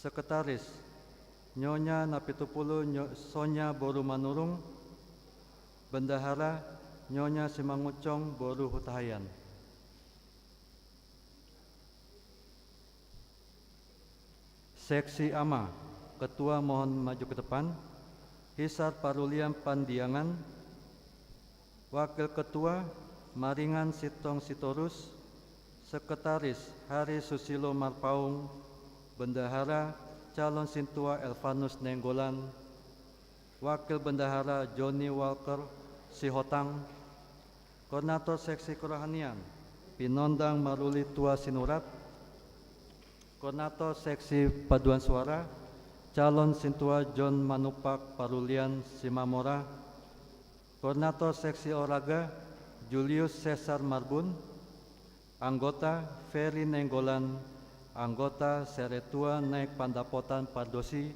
Sekretaris, Nyonya Napitupulu Nyo-, Sonya boru Manurung. Bendahara, Nyonya Simangunsong boru Hutahaean. Seksi Ama, ketua mohon maju ke depan. Hisar Parulian Pandiangan. Wakil ketua, Maringan Sintong Sitorus. Sekretaris, Hari Susilo Marpaung. Bendahara, calon sintua Elvanus Nainggolan. Wakil bendahara, Johnny Walker Sihotang. Koordinator seksi kerohanian, Pinondang Maruli Tua Sinurat. Koordinator seksi paduan suara, calon sintua John Manumpak Parulian Simamora. Koordinator seksi olahraga, Julius Caesar Marbun. Anggota, Ferry Nainggolan. Anggota, Seretua Naek Pandapotan Pardosi.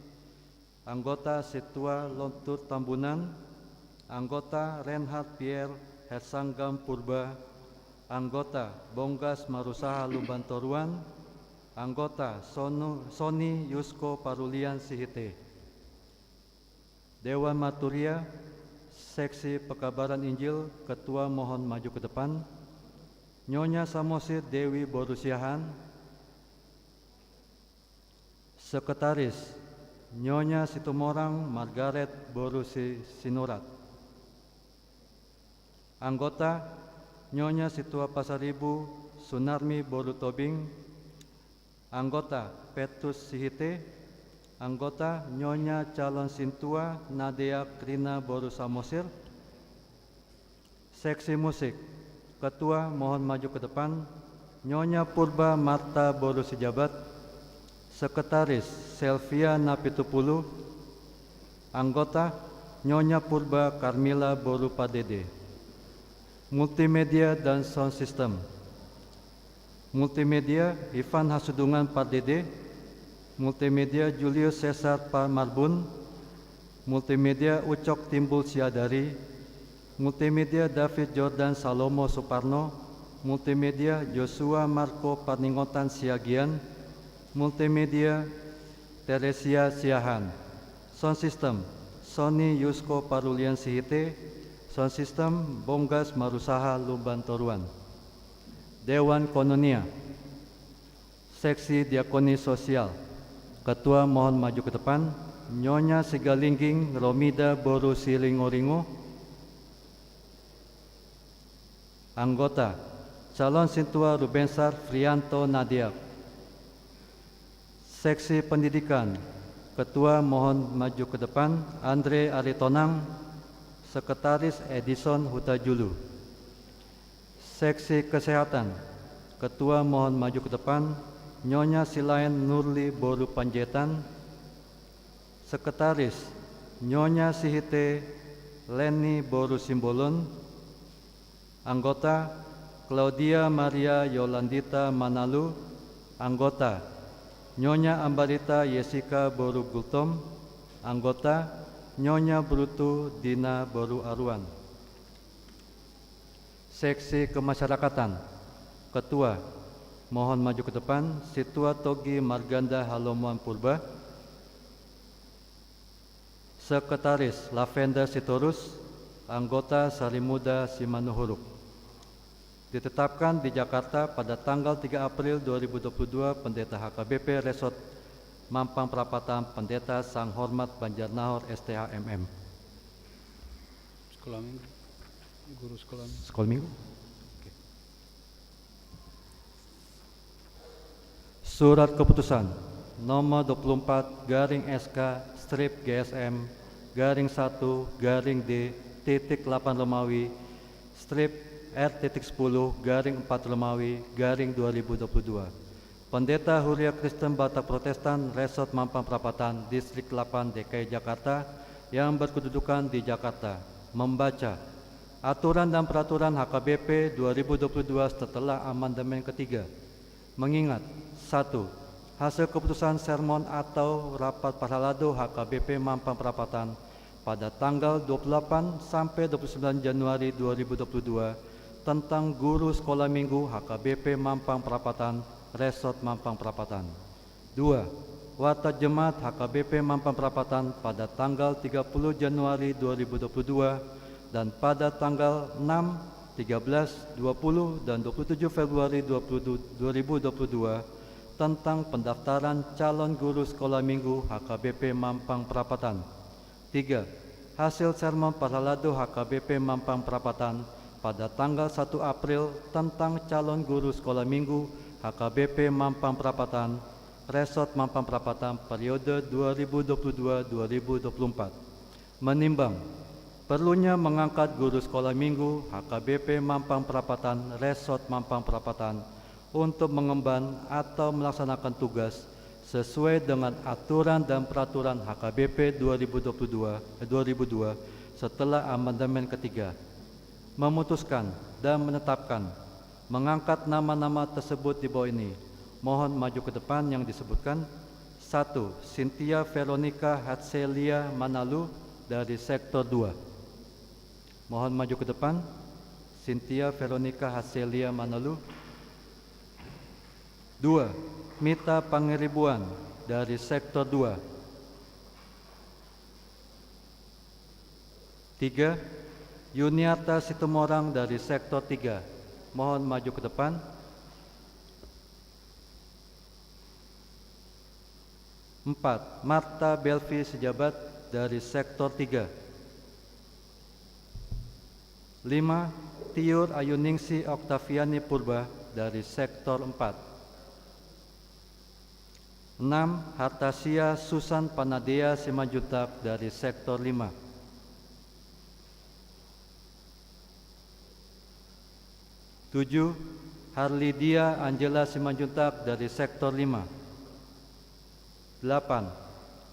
Anggota, Sintua Lontur Tambunan. Anggota, Reinhard Pierre Hersanggam Purba. Anggota, Bonggas Marusaha Lumban Toruan. Anggota, Sonu-, Sony Yusko Parulian Sihite. Dewan Marturia, seksi pekabaran Injil, ketua mohon maju ke depan. Nyonya Samosir Dewi boru Siahaan. Sekretaris, Nyonya Situmorang Margaret boru Si-, Sinurat. Anggota, Nyonya Sintua Pasaribu Sunarmi boru Tobing. Anggota, Petrus Sihite. Anggota, Nyonya calon sintua Nadia Krina boru Samosir. Seksi musik, ketua mohon maju ke depan, Nyonya Purba Marta boru Sijabat. Sekretaris, Selvia Napitupulu. Anggota, Nyonya Purba Carmila boru Pardede. Multimedia dan sound system. Multimedia, Ivan Hasudungan Pardede. Multimedia, Julius Caesar Pa-, Marbun. Multimedia, Ucok Timbul Siadari. Multimedia, David Jordan Salomo Suparno. Multimedia, Joshua Marco Parningotan Siagian. Multimedia, Teresia Siahaan. Sound system, Sony Yusko Parulian Sihite. Sound system, Bonggas Marusaha Lumban Toruan. Dewan Koinonia. Seksi Diakoni Sosial. Ketua mohon maju ke depan, Nyonya Sigalingging Romida boru Siringoringo. Anggota, calon sintua Rubensar Frianto Nadeak. Seksi Pendidikan, ketua mohon maju ke depan, Andre Aritonang. Sekretaris, Edison Hutajulu. Seksi Kesehatan, ketua mohon maju ke depan, Nyonya Silaen Nurli boru Panjaitan. Sekretaris, Nyonya Sihite Leni boru Simbolon. Anggota, Claudia Maria Yolandita Manalu. Anggota, Nyonya Ambarita Yesika boru Gultom. Anggota, Nyonya Brutu Dina boru Aruan. Seksi Kemasyarakatan. Ketua, mohon maju ke depan, Sintua Togi Marganda Halomoan Purba. Sekretaris, Lavender Sitorus. Anggota, Sarimuda Simanuhuruk. Ditetapkan di Jakarta pada tanggal tiga April dua ribu dua puluh dua, Pendeta H K B P Resort Mampang Prapatan, Pendeta Sanghormat Banjarnahor, S T H M M. Sekolah minggu. Guru sekolah minggu. Sekolah minggu. Oke. Surat keputusan nomor dua puluh empat garing S K strip G S M garing satu garing D titik delapan Romawi strip R titik sepuluh garing empat Romawi garing dua ribu dua puluh dua. Pendeta Huria Kristen Batak Protestan, Resort Mampang Prapatan, Distrik delapan D K I Jakarta, yang berkedudukan di Jakarta, membaca aturan dan peraturan H K B P dua ribu dua puluh dua setelah amandemen ketiga. Mengingat, satu, hasil keputusan sermon atau rapat parhalado H K B P Mampang Prapatan pada tanggal dua puluh delapan sampai dua puluh sembilan Januari dua ribu dua puluh dua tentang guru sekolah minggu H K B P Mampang Prapatan, Resort Mampang Prapatan. Dua, warta Jemaat H K B P Mampang Prapatan pada tanggal tiga puluh Januari dua ribu dua puluh dua dan pada tanggal enam, tiga belas, dua puluh, dan dua puluh tujuh Februari dua puluh, dua ribu dua puluh dua tentang pendaftaran calon guru sekolah minggu H K B P Mampang Prapatan. Tiga, hasil sermon parhalado H K B P Mampang Prapatan pada tanggal satu April tentang calon guru sekolah minggu H K B P Mampang Prapatan, Resort Mampang Prapatan periode dua ribu dua puluh dua dua ribu dua puluh empat. Menimbang perlunya mengangkat guru sekolah minggu H K B P Mampang Prapatan, Resort Mampang Prapatan untuk mengemban atau melaksanakan tugas sesuai dengan aturan dan peraturan H K B P dua ribu dua puluh dua, eh, dua ribu dua setelah amandemen ketiga. Memutuskan dan menetapkan mengangkat nama-nama tersebut di bawah ini. Mohon maju ke depan yang disebutkan. Satu, Cynthia Veronica Hatselia Manalu dari Sektor dua. Mohon maju ke depan. Cynthia Veronica Hatselia Manalu. Dua, Mita Pangeribuan dari Sektor dua. Tiga, Yuniarta Situmorang dari Sektor tiga. Mohon maju ke depan. Empat, Marta Belvi Sijabat dari Sektor tiga. Lima, Tiur Ayuningsih Oktaviani Purba dari Sektor empat. Enam, Hartasia Susan Panadea Simanjuntak dari Sektor lima. Tujuh, Harlidia Angela Simanjuntak dari Sektor lima. Delapan,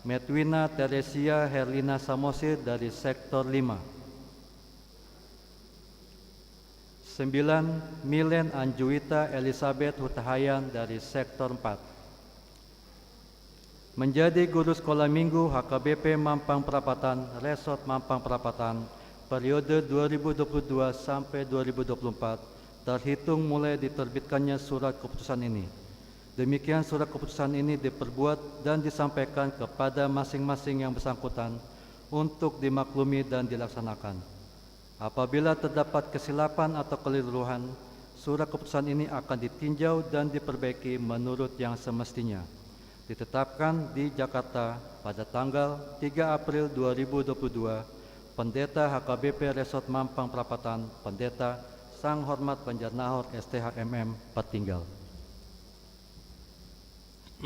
Metwina Teresia Herlina Samosir dari Sektor lima. Sembilan, Milen Anjuwita Elizabeth Hutahayan dari Sektor empat. Menjadi guru sekolah minggu H K B P Mampang Prapatan, Resort Mampang Prapatan, periode dua ribu dua puluh dua sampai dua ribu dua puluh empat, terhitung mulai diterbitkannya surat keputusan ini. Demikian surat keputusan ini diperbuat dan disampaikan kepada masing-masing yang bersangkutan untuk dimaklumi dan dilaksanakan. Apabila terdapat kesilapan atau kekeliruan, surat keputusan ini akan ditinjau dan diperbaiki menurut yang semestinya. Ditetapkan di Jakarta pada tanggal tiga April dua ribu dua puluh dua, Pendeta H K B P Resort Mampang Prapatan, Pendeta Sanghormat Banjarnahor S T H M M, Partinggal.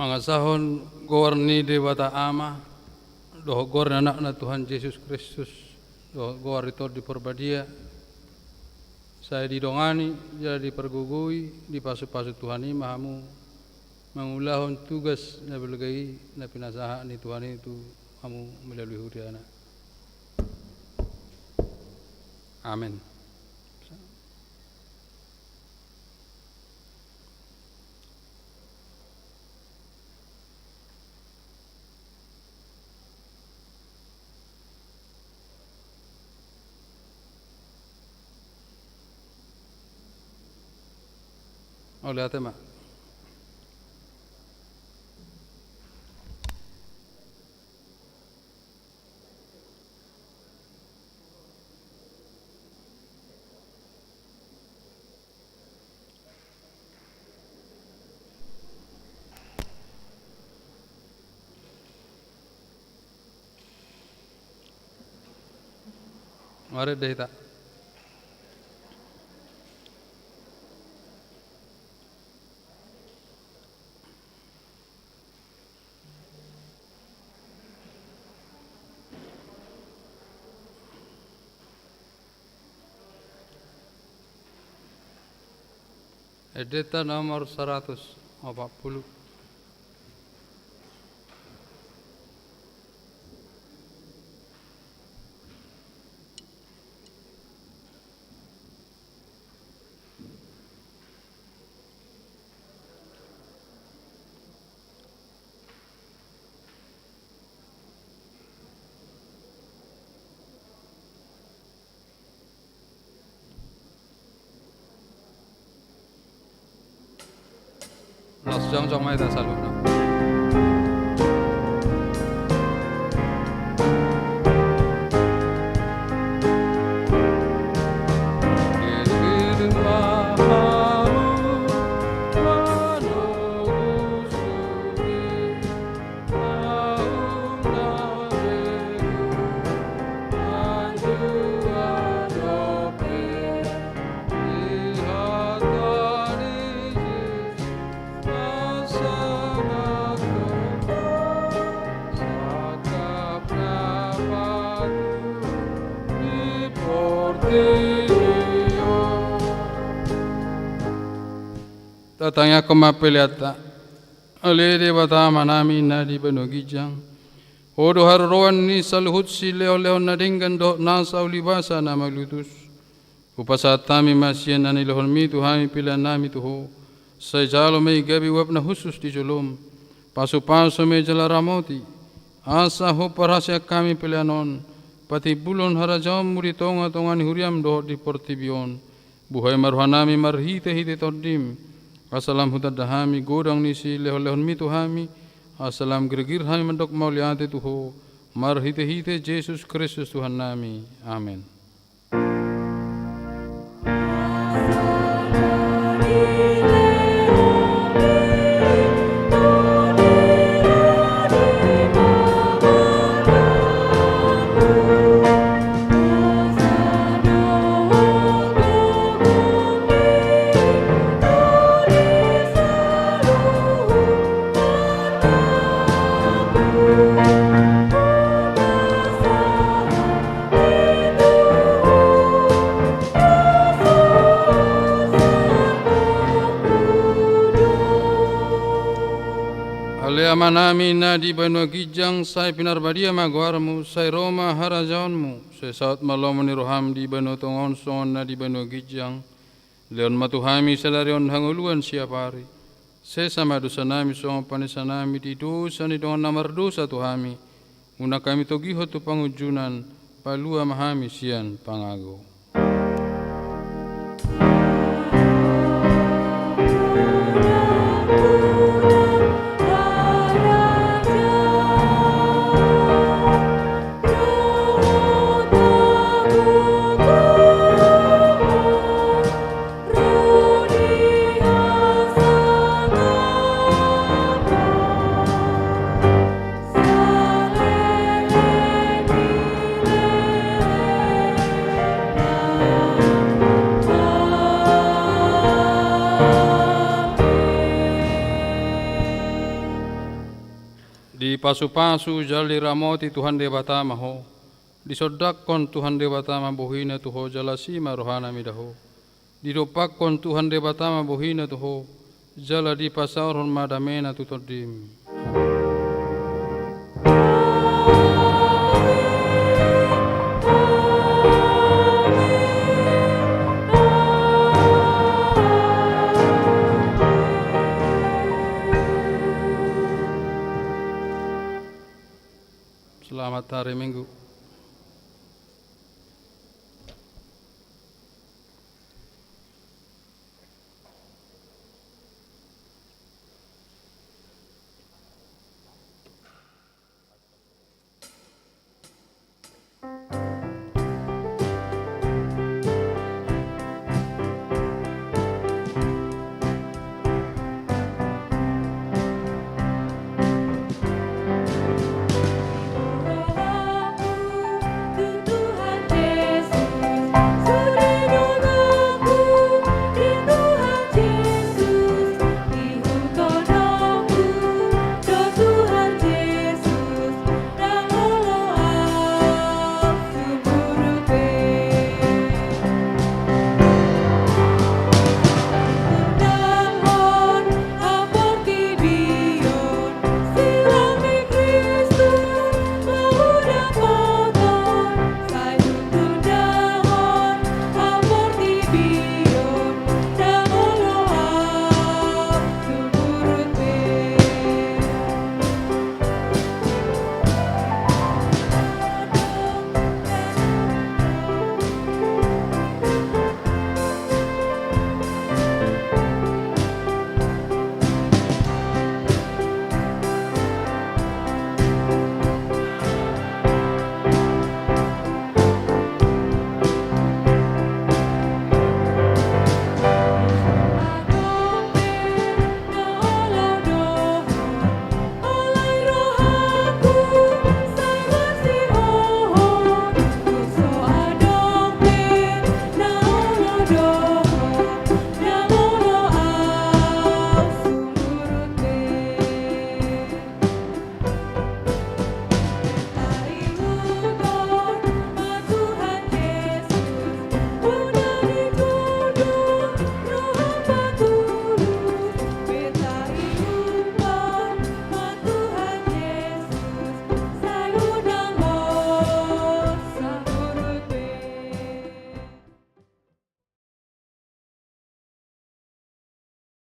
Mangasahon goar ni Debata Ama, dohot goar ni Anakna Tuhan Jesus Kristus, dohot goar ni Tondi Parbadia, sai didongani, jala dipargogoi, dipasupasu Tuhan i ma hamu, mangulahon tugas na balga i, na pinasahat ni Tuhan i tu hamu melalui huriana. Amen. Mauliate ma. Marende hita. Endenta nomor saratus opat pulu. Las jongjong ma hita saluhutna. Tatangiangkon ma peleanta. Ale Debata Amanami na di banua ginjang, Ho do haroroan ni saluhut silehonlehon na denggan dohot nasa ulibasa na malutus. Hupasahat hami ma sian na nilehonmi tu hami peleannami tu Ho, sai jalo ma i gabe uap na hushus di jolom. Pasupasu ma i jala ramoti, asa huparhaseang hami pelean on patimbulhon harajaonmu di tongatonga ni huriam dohot di portibi on. Buhai ma rohanami marhitehite Tondim, asa lam hutanda hami godang ni silehonlehonmi tu hami, asa lam girgir hami mandok mauliate tu Ho, marhitehite Jesus Kristus Tuhannami. Amen. Ale Amanami na di banua ginjang, sai pinarbadia ma goarmu, sai ro ma harajaonmu, sai saut ma lomo ni roham di banua tonga on songon na di banua ginjang. Lehon ma tu hami sadari on hangoluan siapari. Sesa ma dosanami songon panesanami di dosa ni dongan na mardosa tu hami. Unang hami togihon tu pangunjunan, palua ma hami sian pangago. Dipasupasu jala diramoti Tuhan Debata ma ho. Disondangkon Tuhan Debata ma bohina tu ho jala asi ma rohana mida ho. Didompakkon Tuhan Debata ma bohina tu ho, jala dipasaorhon ma damena tu tondim. Selamat hari Minggu.